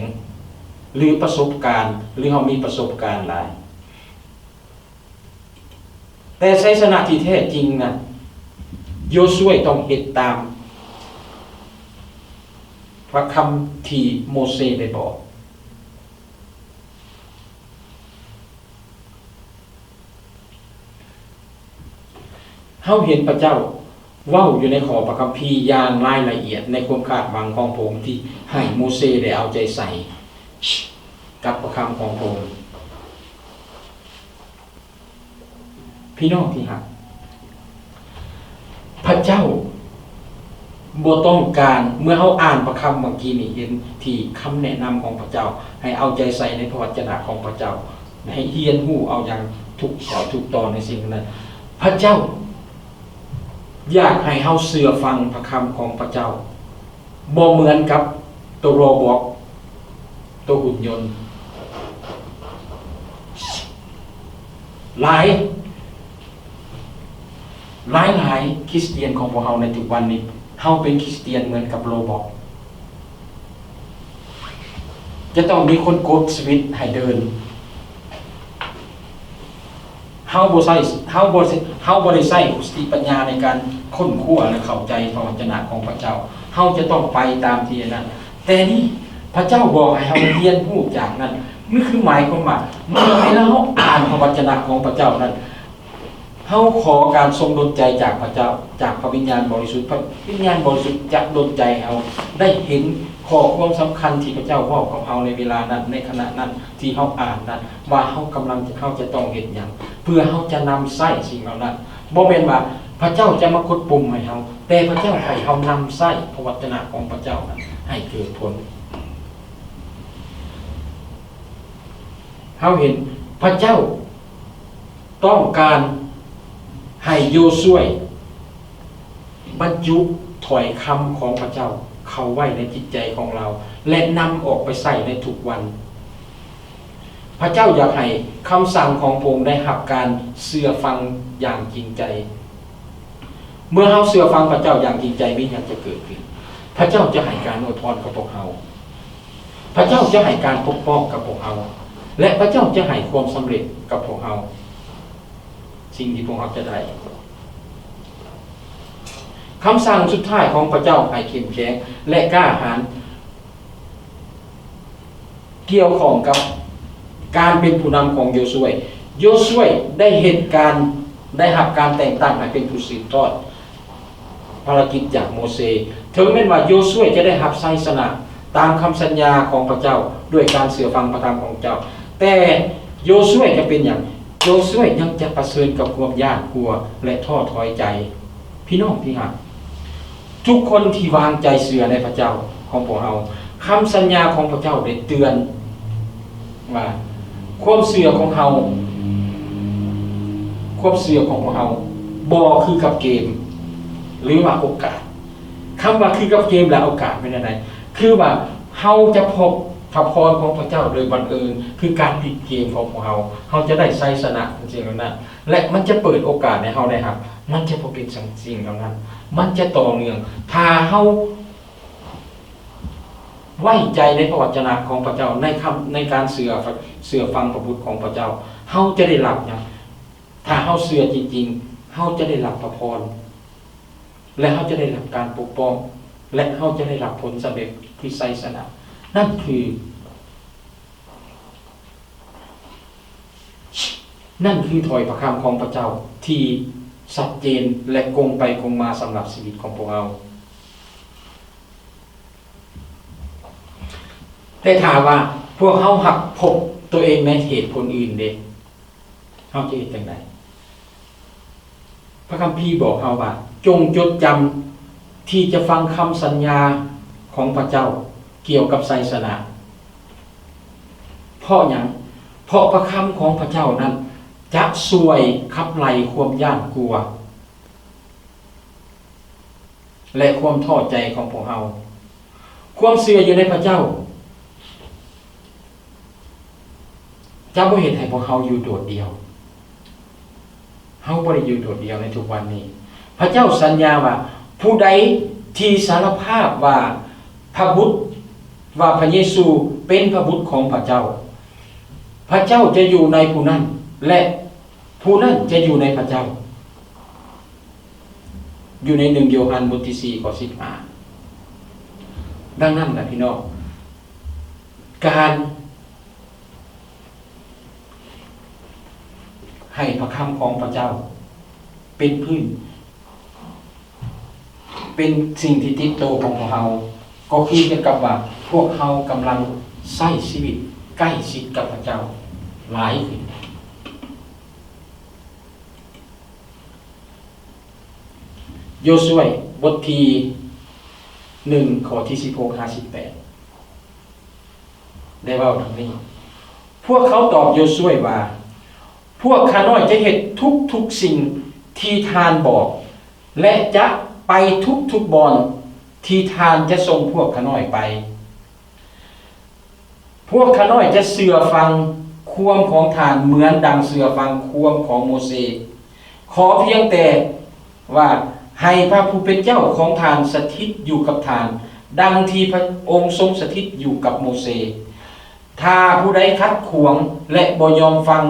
ຫຼື ປະສົບການ ຫຼື ເຮົາມີປະສົບການຫຼາຍ, ແຕ່ໄຊຊະນະທີ່ແທ້ຈິງນັ້ນ ໂຢຊວຍຕ້ອງເຮັດຕາມພະຄຳທີ່ໂມເຊໄດ້ບອກ. ເຮົາເຫັນພະເຈົ້າເວົ້າຢູ່ໃນຂໍ້ພະຄຳພີຢ່າງລາຍລະອຽດໃນຄວາມຄາດຫວັງຂອງພະອົງທີ່ໃຫ້ໂມເຊໄດ້ເອົາໃຈໃສ່ກັບພະຄຳຂອງພະອົງ. ພີ່ນ້ອງທີ່ຮັກ, ພະເຈົ້າບໍ່ຕ້ອງການ, ເມື່ອເຮົາອ່ານພະຄຳເມື່ອກີ້ນີ້ ເຫັນທີ່ຄຳແນະນຳຂອງພະເຈົ້າ ໃຫ້ເອົາໃຈໃສ່ໃນພະວັດຈະນະຂອງພະເຈົ້າ, ໃຫ້ຮຽນຮູ້ເອົາຢ່າງຖືກ ຖືກຕ້ອງໃນສິ່ງນັ້ນ. ພະເຈົ້າຢາກໃຫ້ເຮົາເຊື່ອຟັງພະຄຳຂອງພະເຈົ້າ. ບໍ່ເໝືອນກັບໂຕໂຣບອດ, ໂຕຫຸ່ນຍົນ. ຫຼາຍ, ຫຼາຍໆຄຣິສຕຽນຂອງພວກເຮົາໃນທຸກວັນນີ້, ເຮົາເປັນຄຣິສຕຽນເໝືອນກັບໂຣບອດ. ຈະຕ້ອງມີຄົນກົດສະວິດໃຫ້ເດີນ. ເຮົາບໍ່ໃຊ້ ເຮົາບໍ່ ເຮົາບໍ່ໄດ້ໃຊ້ສະຕິປັນຍາໃນການຄົ້ນຄວ້າ ແລະ ເຂົ້າໃຈພະວັດຈະນະຂອງພະເຈົ້າ. ເຮົາຈະຕ້ອງໄປຕາມທີ່ອັນນັ້ນ. ແຕ່ນີ້ພະເຈົ້າບອກໃຫ້ເຮົາຮຽນຮູ້ຈາກນັ້ນ. ນີ້ຄືໝາຍຄວາມວ່າ ເມື່ອເວລາເຮົາອ່ານພະວັດຈະນະຂອງພະເຈົ້ານັ້ນ, ເຮົາຂໍການຊົງດົນໃຈຈາກພະເຈົ້າ, ຈາກພະວິນຍານບໍລິສຸດ. ພະວິນຍານບໍລິສຸດຈະດົນໃຈໃຫ້ເຮົາໄດ້ເຫັນຂໍ້ຄວາມສຳຄັນທີ່ພະເຈົ້າເວົ້າກັບເຮົາໃນເວລານັ້ນ, ໃນຂະນະນັ້ນທີ່ເຮົາອ່ານນັ້ນ ວ່າເຮົາກຳລັງ ເຮົາຈະຕ້ອງເຮັດຫຍັງ ເພື່ອເຮົາຈະນຳໃຊ້ສິ່ງເຫຼົ່ານັ້ນ. ບໍ່ແມ່ນວ່າພະເຈົ້າຈະມາກົດປຸ່ມໃຫ້ເຮົາ, ແຕ່ພະເຈົ້າໃຫ້ເຮົານຳໃຊ້ພະວັດຈະນະຂອງພະເຈົ້ານັ້ນໃຫ້ເກີດຜົນ. ເຮົາເຫັນພະເຈົ້າ ຕ້ອງການໃຫ້ໂຢຊວຍບັນຈຸຖ້ອຍຄຳຂອງພະເຈົ້າເຂົ້າໄວ້ໃນຈິດໃຈຂອງລາວ ແລະ ນຳອອກໄປໃຊ້ໃນທຸກວັນ. ພະເຈົ້າຢາກໃຫ້ຄຳສັ່ງຂອງພະອົງໄດ້ຮັບການເຊື່ອຟັງຢ່າງຈິງໃຈ. ເມື່ອເຮົາເຊື່ອຟັງພະເຈົ້າຢ່າງຈິງໃຈ, ມີຫຍັງຈະເກີດຂຶ້ນ? ພະເຈົ້າຈະໃຫ້ການອວຍພອນກັບພວກເຮົາ. ພະເຈົ້າຈະໃຫ້ການປົກປ້ອງກັບພວກເຮົາ ແລະ ພະເຈົ້າຈະໃຫ້ຄວາມສຳເລັດກັບພວກເຮົາ, ສິ່ງທີ່ພວກເຮົາຈະໄດ້. ຄຳສັ່ງສຸດທ້າຍຂອງພະເຈົ້າໃຫ້ເຂັ້ມແຂງ ແລະ ກ້າຫານ ກ່ຽວຂ້ອງກັບການເປັນຜູ້ນຳຂອງໂຢຊວຍ. ໂຢຊວຍໄດ້ເຮັດການ ໄດ້ຮັບການແຕ່ງຕັ້ງໃຫ້ເປັນຜູ້ສືບທອດ ພາລະກິດຈາກໂມເຊ. ເຖິງແມ່ນວ່າໂຢຊວຍຈະໄດ້ຮັບໄຊຊະນະຕາມຄຳສັນຍາຂອງພະເຈົ້າ ດ້ວຍການເຊື່ອຟັງພະທຳຂອງເຈົ້າ, ແຕ່ໂຢຊວຍຈະເປັນຫຍັງ? ໂຢຊວຍຍັງຈະປະເຊີນກັບຄວາມຢ້ານກົວ ແລະ ທໍ້ຖອຍໃຈ. ພີ່ນ້ອງທີ່ຮັກ, ທຸກຄົນທີ່ວາງໃຈເຊື່ອໃນພະເຈົ້າຂອງພວກເຮົາ, ຄຳສັນຍາຂອງພະເຈົ້າໄດ້ເຕືອນ ວ່າຄວາມເຊື່ອຂອງເຮົາ, ຄວາມເຊື່ອຂອງພວກເຮົາບໍ່ຄືກັບເກມ ຫຼືວ່າໂອກາດ. ຄຳວ່າຄືກັບເກມ ແລະ ໂອກາດແມ່ນແນວໃດ? ຄືວ່າເຮົາຈະພົບພະພອນຂອງພະເຈົ້າໂດຍບັງເອີນ, ຄືການຕິດເກມຂອງພວກເຮົາ, ເຮົາຈະໄດ້ໄຊຊະນະ ເປັນສິ່ງເຫຼົ່ານັ້ນ ແລະ ມັນຈະເປີດໂອກາດໃຫ້ເຮົາໄດ້ຮັບ, ມັນຈະບໍ່ເປັນສັງ ສິ່ງເຫຼົ່ານັ້ນ, ມັນຈະຕໍ່ເນື່ອງ. ຖ້າເຮົາ ໄວ້ໃຈໃນພະວັດຈະນະຂອງພະເຈົ້າ, ໃນຄຳ ໃນການເຊື່ອ ເຊື່ອຟັງພະບຸດຂອງພະເຈົ້າ, ເຮົາຈະໄດ້ຮັບຫຍັງ? ຖ້າເຮົາເຊື່ອຈິງໆ, ເຮົາຈະໄດ້ຮັບພະພອນ ແລະ ເຮົາຈະໄດ້ຮັບການປົກປ້ອງ ແລະ ເຮົາຈະໄດ້ຮັບຜົນສຳເລັດ ຄືໄຊຊະນະ. ນັ້ນຄື ນັ້ນຄືຖ້ອຍພະຄຳຂອງພະເຈົ້າທີ່ຊັດເຈນ ແລະ ກົງໄປກົງມາສຳລັບຊີວິດຂອງພວກເຮົາ. ແຕ່ຖ້າວ່າພວກເຮົາຫາກພົບຕົວເອງໃນເຫດຜົນອື່ນເດ? ເຮົາຈະເຮັດຈັ່ງໃດ? ພະຄຳພີບອກເຮົາວ່າ, ຈົ່ງຈົດຈຳທີ່ຈະຟັງຄຳສັນຍາຂອງພະເຈົ້າກ່ຽວກັບໄຊຊະນະ. ເພາະຫຍັງ? ເພາະພະຄຳຂອງພະເຈົ້ານັ້ນຈະຊ່ວຍຂັບໄລ່ຄວາມຢ້ານກົວ ແລະ ຄວາມທໍ້ໃຈຂອງພວກເຮົາ. ຄວາມເຊື່ອຢູ່ໃນພະເຈົ້າຈະບໍ່ເຮັດໃຫ້ພວກເຮົາຢູ່ໂດດດ່ຽວ. ເຮົາບໍ່ໄດ້ຢູ່ໂດດດ່ຽວໃນທຸກວັນນີ້. ພະເຈົ້າສັນຍາວ່າ, ຜູ້ໃດທີ່ສາລະພາບວ່າພະບຸດ, ວ່າພະເຢຊູເປັນພະບຸດຂອງພະເຈົ້າ, ພະເຈົ້າຈະຢູ່ໃນຜູ້ນັ້ນ ແລະ ຜູ້ນັ້ນຈະຢູ່ໃນພະເຈົ້າ. ຢູ່ໃນໜຶ່ງໂຢຮັນບົດທີສີ່ ຂໍ້ສິບຫ້າ. ດັ່ງນັ້ນລະພີ່ນ້ອງ, ການໃຫ້ພະຄຳຂອງພະເຈົ້າເປັນພື້ນ ເປັນສິ່ງທີ່ຕິດໂຕຂອງພວກເຮົາ, ກໍຄືກັນກັບວ່າພວກເຮົາກຳລັງໃຊ້ຊີວິດໃກ້ຊິດກັບພະເຈົ້າຫຼາຍຂຶ້ນ. ໂຢຊວຍ ບົດທີໜຶ່ງ ຂໍ້ທີສິບຫົກຫາສິບແປດ ໄດ້ເວົ້າດັ່ງນີ້, ພວກເຂົາຕອບໂຢຊວຍວ່າ, ພວກຂ້ານ້ອຍຈະເຮັດທຸກໆສິ່ງທີ່ທ່ານບອກ ແລະ ຈະໄປທຸກໆບ່ອນທີ່ທ່ານຈະສົ່ງພວກຂ້ານ້ອຍໄປ. ພວກຂ້ານ້ອຍຈະເຊື່ອຟັງຄວາມຂອງທ່ານເໝືອນດັ່ງເຊື່ອຟັງຄວາມຂອງໂມເຊ. ຂໍພຽງແຕ່ວ່າໃຫ້ພະຜູ້ເປັນເຈົ້າຂອງທ່ານສະຖິດຢູ່ກັບທ່ານ, ດັ່ງທີ່ພະອົງຊົງສະຖິດຢູ່ກັບໂມເຊ. ຖ້າຜູ້ໃດຂັດຂວາງ ແລະ ບໍ່ຍອມຟັງ,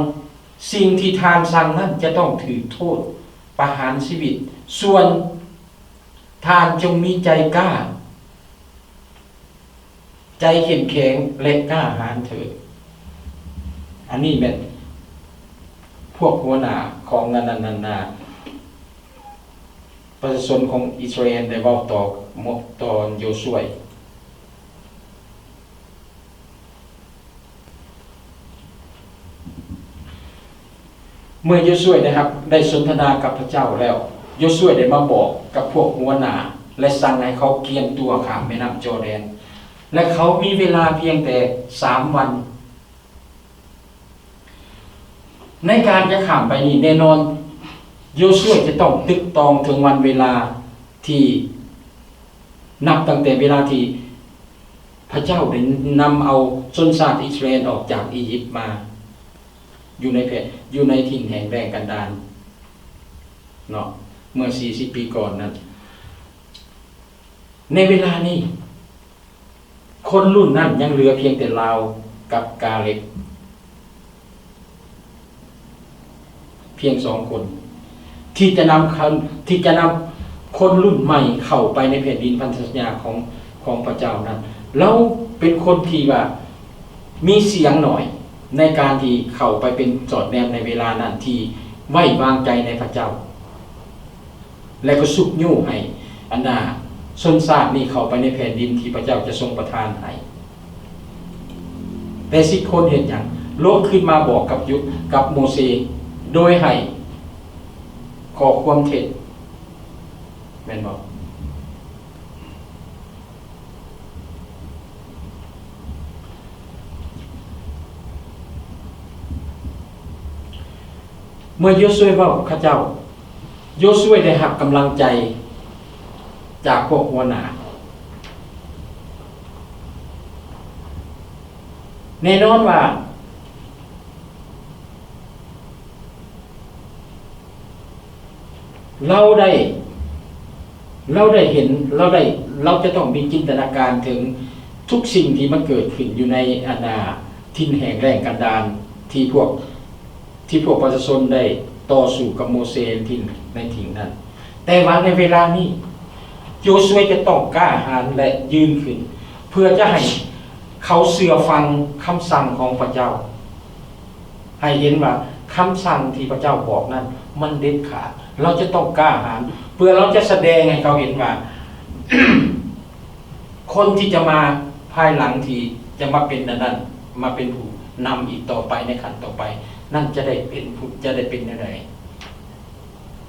ສິ່ງທີ່ທ່ານສັ່ງນັ້ນຈະຕ້ອງຖືກໂທດປະຫານຊີວິດ. ສ່ວນທ່ານຈົ່ງມີໃຈກ້າ, ໃຈເຂັ້ມແຂງ ແລະ ກ້າຫານເຖີດ. ອັນນີ້ແມ່ນພວກຫົວໜ້າຂອງອັນນັ້ນ ອັນນ່າ ປະຊາຊົນຂອງອິດສະຣາເອນໄດ້ເວົ້າຕໍ່ ຕໍ່ໂຢຊວຍ. ເມື່ອໂຢຊວຍໄດ້ຮັບ ໄດ້ສົນທະນາກັບພະເຈົ້າແລ້ວ, ໂຢຊວຍໄດ້ມາບອກກັບພວກຫົວໜ້າ ແລະ ສັ່ງໃຫ້ເຂົາກຽມຕົວຂ້າມແມ່ນ້ຳຈໍແດນ ແລະ ເຂົາມີເວລາພຽງແຕ່ສາມວັນ. ໃນການຈະຂ້າມໄປນີ້ ແນ່ນອນ ໂຢຊວຍຈະຕ້ອງຕຶກຕອງເຖິງວັນເວລາທີ່ ນັບຕັ້ງແຕ່ເວລາທີ່ພະເຈົ້າໄດ້ນຳເອົາຊົນຊາດອິດສະຣາເອນອອກຈາກອີຢິບມາ ຢູ່ໃນແຜ່ນ ຢູ່ໃນຖິ່ນແຫ້ງແລ້ງກັນດານເນາະ ເມື່ອສີ່ສິບປີກ່ອນນັ້ນ. ໃນເວລານີ້ ຄົນລຸ້ນນັ້ນຍັງເຫຼືອພຽງແຕ່ລາວກັບກາເລັບ ພຽງສອງຄົນ ທີ່ຈະນຳ ທີ່ຈະນຳຄົນລຸ້ນໃໝ່ເຂົ້າໄປໃນແຜ່ນດິນພັນທະສັນຍາຂອງ ຂອງພະເຈົ້ານັ້ນ. ລາວເປັນຄົນທີ່ວ່າມີສຽງໜ້ອຍໃນການທີ່ເຂົ້າໄປເປັນສອດແນມໃນເວລານັ້ນ ທີ່ໄວ້ວາງໃຈໃນພະເຈົ້າ. ແລະ ກໍຊຸກຍູ້ໃຫ້ອັນນ່າຊົນຊາດນີ້ເຂົ້າໄປໃນແຜ່ນດິນທີ່ພະເຈົ້າຈະຊົງປະທານໃຫ້. ແຕ່ສິບຄົນເຮັດຫຍັງ? ລຸກຂຶ້ນມາບອກກັບ ກັບໂມເຊ ໂດຍໃຫ້ຂໍ້ຄວາມເທັດ ແມ່ນບໍ່? ເ ເມື່ອໂຢຊວຍເວົ້າເຂົາເຈົ້າ, ໂຢຊວຍໄດ້ຮັບກຳລັງໃຈຈາກພວກຫົວໜ້າ. ແນ່ນອນວ່າ ລາວໄດ້ ລາວໄດ້ເຫັນ ລາວໄດ້ ລາວຈະຕ້ອງມີຈິນຕະນາການເຖິງທຸກສິ່ງທີ່ມັນເກີດຂຶ້ນຢູ່ໃນ ອັນ ອ່າ ຖິ່ນແຫ້ງແລ້ງກັນດານ ທີ່ພວກ ທີ່ພວກປະຊາຊົນໄດ້ຕໍ່ສູ້ກັບໂມເຊທີ່ ໃນຖິ່ນນັ້ນ. ແຕ່ວ່າໃນເວລານີ້ ໂຢຊວຍຈະຕ້ອງກ້າຫານ ແລະ ຢືນຂຶ້ນ ເພື່ອຈະໃຫ້ເຂົາເຊື່ອຟັງຄຳສັ່ງຂອງພະເຈົ້າ. ໃຫ້ເຫັນວ່າຄຳສັ່ງທີ່ພະເຈົ້າບອກນັ້ນມັນເດັດຂາດ. ລາວຈະຕ້ອງກ້າຫານ ເພື່ອລາວຈະສະແດງໃຫ້ເຂົາເຫັນວ່າ ຄົນທີ່ຈະມາພາຍຫຼັງ ທີ່ຈະມາເປັນອັນນັ້ນ ມາເປັນຜູ້ນຳອີກຕໍ່ໄປໃນຂັ້ນຕໍ່ໄປນັ້ນ ຈະໄດ້ເປັນຜູ້ ຈະໄດ້ເປັນແນວໃດ.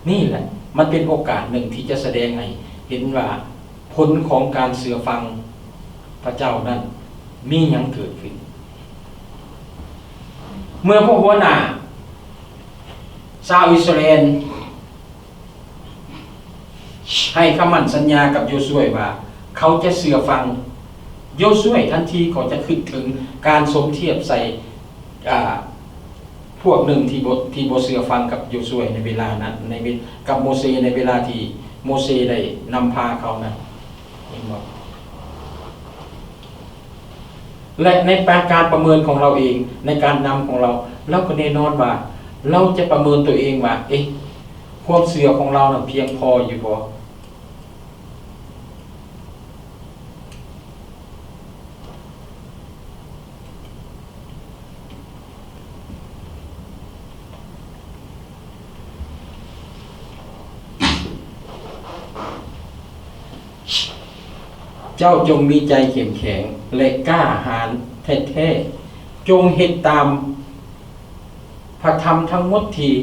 ນີ້ແຫຼະ ມັນເປັນໂອກາດໜຶ່ງທີ່ຈະສະແດງໃຫ້ເຫັນວ່າ ຜົນຂອງການເຊື່ອຟັງພະເຈົ້ານັ້ນມີຫຍັງເກີດຂຶ້ນ. ເມື່ອພວກຫົວໜ້າຊາວອິດສະຣາເອນໃຫ້ຄຳໝັ້ນສັນຍາກັບໂຢຊວຍວ່າ ເຂົາຈະເຊື່ອຟັງ, ໂຢຊວຍທັນທີກໍຈະຄິດເຖິງການສົມທຽບໃສ່ ອ່າ ພວກໜຶ່ງທີ່ບໍ່ ທີ່ບໍ່ເຊື່ອຟັງກັບໂຢຊວຍໃນເວລານັ້ນ ໃນເວ ກັບໂມເຊໃນເວລາທີ່ໂມເຊໄດ້ນຳພາເຂົານັ້ນ ເຫັນບໍ່? ແລະ ໃນການປະເມີນຂອງລາວເອງ ໃນການນຳຂອງລາວ ລາວກໍແນ່ນອນວ່າ ລາວຈະປະເມີນຕົວເອງວ່າ ເອະ ຄວາມເຊື່ອຂອງລາວນັ້ນພຽງພໍຢູ່ບໍ່? ເຈົ້າຈົ່ງມີໃຈເຂັ້ມແຂງ ແລະ ກ້າຫານແທ້ໆ, ຈົ່ງເຮັດຕາມພະທຳທັງໝົດທີ່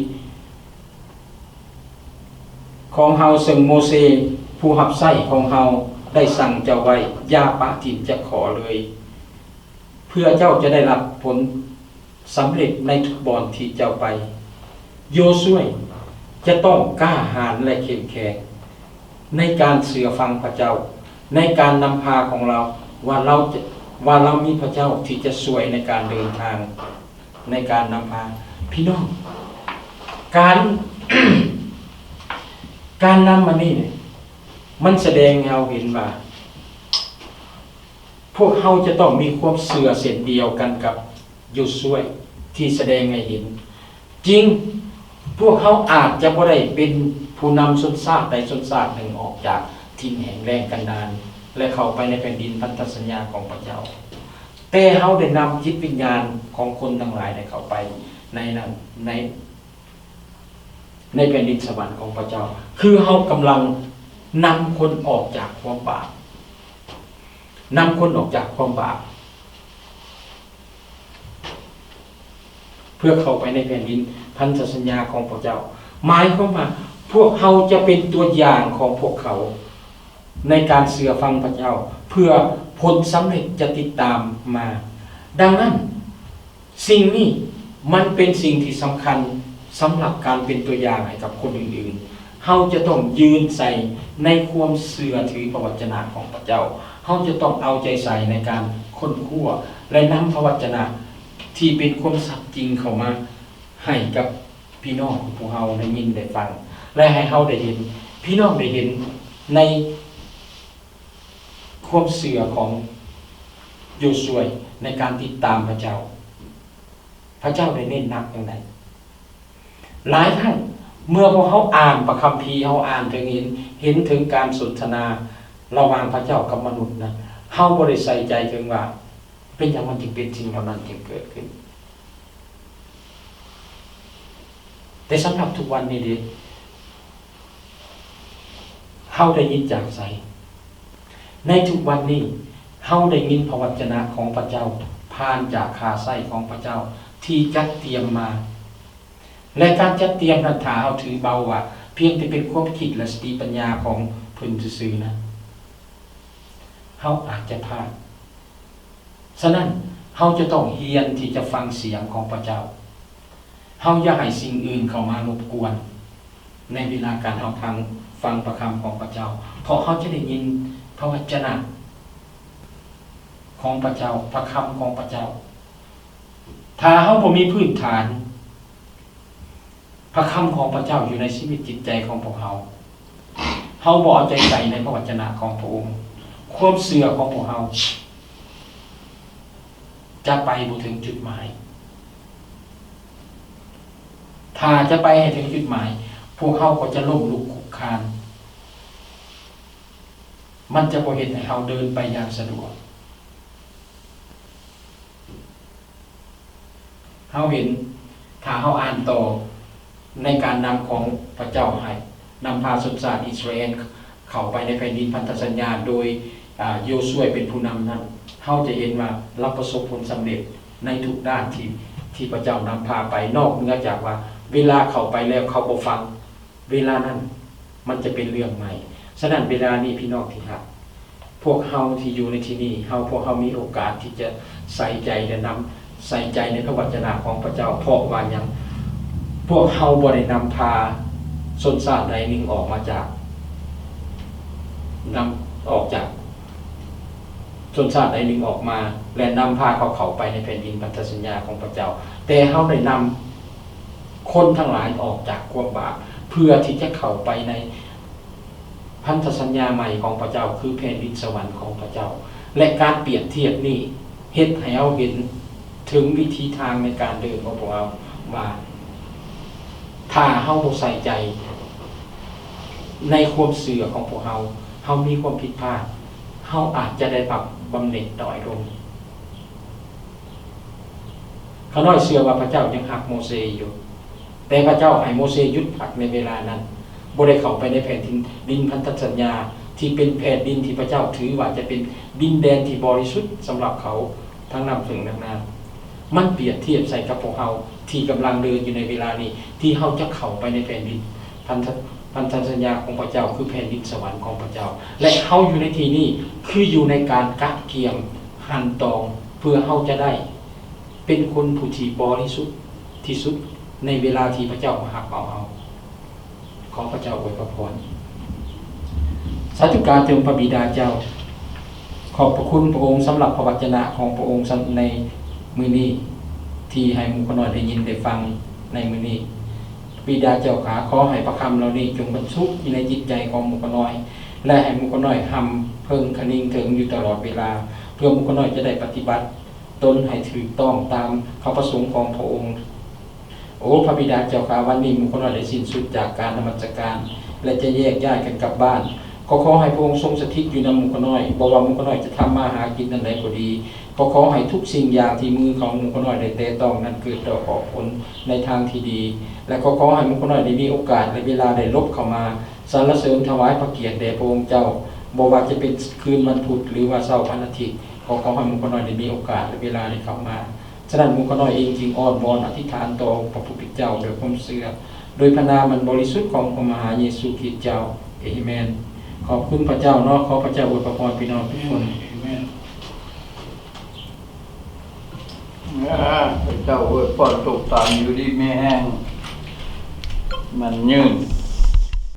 ຂອງເຮົາ ເຊິ່ງໂມເຊຜູ້ຮັບໃຊ້ຂອງເຮົາໄດ້ສັ່ງເຈົ້າໄວ້, ຢ່າປະຖິ້ມຈັກຂໍ້ເລີຍ, ເພື່ອເຈົ້າຈະໄດ້ຮັບຜົນສຳເລັດໃນທຸກບ່ອນທີ່ເຈົ້າໄປ. ໂຢຊວຍຈະຕ້ອງກ້າຫານ ແລະ ເຂັ້ມແຂງໃນການເຊື່ອຟັງພະເຈົ້າ, ໃນການນຳພາຂອງລາວ, ວ່າລາວຈະ ວ່າລາວມີພະເຈົ້າທີ່ຈະຊ່ວຍໃນການເດີນທາງ. ໃນການນຳພາ. ພີ່ນ້ອງ, ການ ການນຳອັນນີ້ນີ້ ມັນສະແດງໃຫ້ເຮົາເຫັນວ່າ ພວກເຮົາຈະຕ້ອງມີຄວາມເຊື່ອເຊັ່ນດຽວກັນກັບໂຢຊວຍ ທີ່ສະແດງໃຫ້ເຫັນ. ຈິງ, ພວກເຮົາອາດຈະບໍ່ໄດ້ເປັນຜູ້ນຳຊົນຊາດໃດຊົນຊາດໜຶ່ງອອກຈາກຖິ່ນແຫ້ງແລ້ງກັນດານ ແລະ ເຂົ້າໄປໃນແຜ່ນດິນພັນທະສັນຍາຂອງພະເຈົ້າ. ແຕ່ເຮົາໄດ້ນຳຈິດວິນຍານຂອງຄົນທັງຫຼາຍໄດ້ເຂົ້າໄປໃນນັ້ນ ໃນ ໃນແຜ່ນດິນສະຫວັນຂອງພະເຈົ້າ. ຄືເຮົາກຳລັງນຳຄົນອອກຈາກຄວາມບາບ, ນຳຄົນອອກຈາກຄວາມບາບ ເພື່ອເຂົ້າໄປໃນແຜ່ນດິນພັນທະສັນຍາຂອງພະເຈົ້າ. ໝາຍຄວາມວ່າ ພວກເຮົາຈະເປັນຕົວຢ່າງຂອງພວກເຂົາ ໃນການເຊື່ອຟັງພະເຈົ້າ ເພື່ອຜົນສຳເລັດຈະຕິດຕາມມາ. ດັ່ງນັ້ນ, ສິ່ງນີ້ມັນເປັນສິ່ງທີ່ສຳຄັນສຳລັບການເປັນຕົວຢ່າງໃຫ້ກັບຄົນອື່ນໆ. ເຮົາຈະຕ້ອງຢືນໃສ່ໃນຄວາມເຊື່ອຖືພະວະຈະນະຂອງພະເຈົ້າ. ເຮົາຈະຕ້ອງເອົາໃຈໃສ່ໃນການຄົ້ນຄວ້າ ແລະ ນຳພະວະຈະນະທີ່ເປັນຄວາມສັດຈິງເຂົ້າມາໃຫ້ກັບ ພີ່ນ້ອງຂອງພວກເຮົາໄດ້ຍິນໄດ້ຟັງ ແລະ ໃຫ້ເຮົາໄດ້ເຫັນ, ພີ່ນ້ອງໄດ້ເຫັນໃນຄວາມເຊື່ອຂອງໂຢຊວຍໃນການຕິດຕາມພະເຈົ້າ. ພະເຈົ້າໄດ້ເນັ້ນໜັກຈັ່ງໃດ? ຫຼາຍຄັ້ງເມື່ອພວກເຮົາອ່ານພະຄຳພີ, ເຮົາອ່ານເຖິງເຫັນ, ເຫັນເຖິງການສົນທະນາລະຫວ່າງພະເຈົ້າກັບມະນຸດນັ້ນ, ເຮົາບໍ່ໄດ້ໃສ່ໃຈເຖິງວ່າ ເປັນຫຍັງມັນຈຶ່ງເປັນສິ່ງເຫຼົ່ານັ້ນຈຶ່ງເກີດຂຶ້ນ? ແຕ່ສຳລັບທຸກວັນນີ້ເດ, ເຮົາໄດ້ຍິນຈາກໃສ? ໃນທຸກວັນນີ້, ເຮົາໄດ້ຍິນພະວະຈະນະຂອງພະເຈົ້າຜ່ານຈາກຂ້າໃຊ້ຂອງພະເຈົ້າທີ່ຈັດຕຽມມາ. ແລະ ການຈັດຕຽມນັ້ນ, ຖ້າເຮົາຖືເບົາວ່າພຽງແຕ່ເປັນຄວາມຄິດ ແລະ ສະຕິປັນຍາຂອງເພິ່ນຊື່ໆນັ້ນ, ເຮົາອາດຈະພາດ. ສະນັ້ນ, ເຮົາຈະຕ້ອງຮຽນທີ່ຈະຟັງສຽງຂອງພະເຈົ້າ. ເຮົາຢ່າໃຫ້ສິ່ງອື່ນເຂົ້າມາລົບກວນໃນເວລາການເຮົາຟັງ ຟັງພະຄຳຂອງພະເຈົ້າ, ເພາະເຮົາຈະໄດ້ຍິນພະວະຈະນະຂອງພະເຈົ້າ, ພະຄຳຂອງພະເຈົ້າ. ຖ້າເຮົາບໍ່ມີພື້ນຖານ ພະຄຳຂອງພະເຈົ້າຢູ່ໃນຊີວິດຈິດໃຈຂອງພວກເຮົາ, ເຮົາບໍ່ເອົາໃຈໃສ່ໃນພະວະຈະນະຂອງພະອົງ, ຄວາມເຊື່ອຂອງພວກເຮົາຈະໄປບໍ່ເຖິງຈຸດໝາຍ. ຖ້າຈະໄປໃຫ້ເຖິງຈຸດໝາຍ, ພວກເຮົາກໍຈະລົ້ມລຸກຄຸກຄານ, ມັນຈະບໍ່ເຮັດໃຫ້ເຮົາເດີນໄປຢ່າງສະດວກ. ເຮົາເຫັນ ຖ້າເຮົາອ່ານຕໍ່ໃນການນຳຂອງພະເຈົ້າໃຫ້ນຳພາຊົນຊາດອິດສະຣາເອນເຂົ້າໄປໃນແຜ່ນດິນພັນທະສັນຍາ ໂດຍ ອາ ໂຢຊວຍເປັນຜູ້ນຳນັ້ນ, ເຮົາຈະເຫັນວ່າລາວປະສົບຜົນສຳເລັດໃນທຸກດ້ານທີ່ ທີ່ພະເຈົ້ານຳພາໄປ, ນອກເໜືອຈາກວ່າເວລາເຂົ້າໄປແລ້ວເຂົາບໍ່ຟັງ, ເວລານັ້ນມັນຈະເປັນເລື່ອງໃໝ່. ສະນັ້ນ ເວລານີ້ ພີ່ນ້ອງທີ່ຮັກ, ພວກເຮົາທີ່ຢູ່ໃນທີ່ນີ້, ເຮົາ, ພວກເຮົາມີໂອກາດທີ່ຈະໃສ່ໃຈ ແລະ ນຳໃສ່ໃຈໃນພະວະຈະນະຂອງພະເຈົ້າ. ເພາະວ່າຫຍັງ? ພວກເຮົາບໍ່ໄດ້ນຳພາຊົນຊາດໃດໜຶ່ງອອກມາຈາກ, ນຳອອກຈາກຊົນຊາດໃດໜຶ່ງອອກມາ ແລະ ນຳພາເຂົາເຂົ້າໄປໃນແຜ່ນດິນພັນທະສັນຍາຂອງພະເຈົ້າ, ແຕ່ເຮົາໄດ້ນຳ ຄົນທັງຫຼາຍອອກຈາກຄວາມບາບ ເພື່ອທີ່ຈະເຂົ້າໄປໃນພັນທະສັນຍາໃໝ່ຂອງພະເຈົ້າ ຄືແຜ່ນດິນສະຫວັນຂອງພະເຈົ້າ. ແລະ ການປຽບທຽບນີ້ເຮັດໃຫ້ເຮົາເຫັນເຖິງວິທີທາງໃນການເດີນຂອງພວກເຮົາວ່າ ຖ້າເຮົາບໍ່ໃສ່ໃຈໃນຄວາມເຊື່ອຂອງພວກເຮົາ, ເຮົາມີຄວາມຜິດພາດ, ເຮົາອາດຈະໄດ້ຮັບບຳເໜັດໜ້ອຍລົງ. ຂ້ານ້ອຍເຊື່ອວ່າພະເຈົ້າຍັງຮັກໂມເຊຢູ່, ແຕ່ພະເຈົ້າໃຫ້ໂມເຊຢຸດພັກໃນເວລານັ້ນ, ບໍ່ໄດ້ເຂົ້າໄປໃນແຜ່ນດິນ ດິນພັນທະສັນຍາ ທີ່ເປັນແຜ່ນດິນທີ່ພະເຈົ້າຖືວ່າຈະເປັນດິນແດນທີ່ບໍລິສຸດສຳລັບເຂົາ ທັງນ້ຳເຜິ້ງທັງນາ. ມັນປຽບທຽບໃສ່ກັບພວກເຮົາທີ່ກຳລັງເດີນຢູ່ໃນເວລານີ້, ທີ່ເຮົາຈະເຂົ້າໄປໃນແຜ່ນດິນພັນທະ ພັນທະສັນຍາຂອງພະເຈົ້າ ຄືແຜ່ນດິນສະຫວັນຂອງພະເຈົ້າ. ແລະ ເຮົາຢູ່ໃນທີ່ນີ້ ຄືຢູ່ໃນການກະກຽມ ຫັນຕອງ ເພື່ອເຮົາຈະໄດ້ເປັນຄົນຜູ້ທີ່ບໍລິສຸດທີ່ສຸດ ໃນເວລາທີ່ພະເຈົ້າມາຮັບເອົາເຮົາ. ຂໍພະເຈົ້າອວຍພະພອນ. ສາທຸການເຖິງພະບິດາເຈົ້າ. ຂອບພະຄຸນພະອົງສຳລັບພະວະຈະນະຂອງພະອົງໃນມື້ນີ້ ທີ່ໃຫ້ໝູ່ຂ້ານ້ອຍໄດ້ຍິນໄດ້ຟັງໃນມື້ນີ້. ບິດາເຈົ້າຂ້າ, ຂໍໃຫ້ພະຄຳເຫຼົ່ານີ້ຈົ່ງບັນຈຸຢູ່ໃນຈິດໃຈຂອງໝູ່ຂ້ານ້ອຍ ແລະ ໃຫ້ໝູ່ຂ້ານ້ອຍຮຳເພິ່ງຄະນິງເຖິງຢູ່ຕະຫຼອດເວລາ, ເພື່ອໝູ່ຂ້ານ້ອຍຈະໄດ້ປະຕິບັດຕົນໃຫ້ຖືກຕ້ອງຕາມພະປະສົງຂອງພະອົງ. ໂອ ພະບິດາເຈົ້າຂ້າ, ວັນນີ້ໝູ່ຂ້ານ້ອຍໄດ້ສິ້ນສຸດຈາກການນະມັດສະການ ແລະ ຈະແຍກຍ້າຍກັນກັບບ້ານ. ກໍຂໍໃຫ້ພະອົງຊົງສະຖິດຢູ່ນຳໝູ່ຂ້ານ້ອຍ, ບໍ່ວ່າໝູ່ຂ້ານ້ອຍຈະທຳມາຫາກິນອັນໃດກໍດີ, ກໍຂໍໃຫ້ທຸກສິ່ງຢ່າງທີ່ມືຂອງໝູ່ຂ້ານ້ອຍໄດ້ແຕະຕ້ອງນັ້ນເກີດດອກອອກຜົນໃນທາງທີ່ດີ, ແລະ ກໍຂໍໃຫ້ໝູ່ຂ້ານ້ອຍໄດ້ມີໂອກາດ ແລະ ເວລາໄດ້ຫຼົບເຂົ້າມາສັນລະເສີນຖວາຍພະກຽດແດ່ພະອົງເຈົ້າ, ບໍ່ວ່າຈະເປັນຄືນວັນພຸດ ຫຼືວ່າເຊົ້າວັນອາທິດ, ກໍຂໍໃຫ້ໝູ່ຂ້ານ້ອຍໄດ້ມີໂອກາດ ແລະ ເວລາໄດ້ເຂົ້າມາ. ສະນັ້ນ ໝູ່ຂ້ານ້ອຍເອງຈຶ່ງອ້ອນວອນອະທິຖານຕໍ່ພະຜູ້ເປັນເຈົ້າດ້ວຍຄວາມເຊື່ອ ໂດຍພະນາມອັນບໍລິສຸດຂອງພະມະຫາເຢຊູຄຣິດເຈົ້າ. ເອເມນ. ຂອບຄຸນພະເຈົ້າເນາະ. ຂໍພະເຈົ້າອວຍພະພອນພີ່ນ້ອງທຸກຄົນ. ເອເມນ. ອາ ພະເຈົ້າອວຍພອນຕົກຕາມຢູ່ດີມີແຮງ ໝັ້ນຍືນ.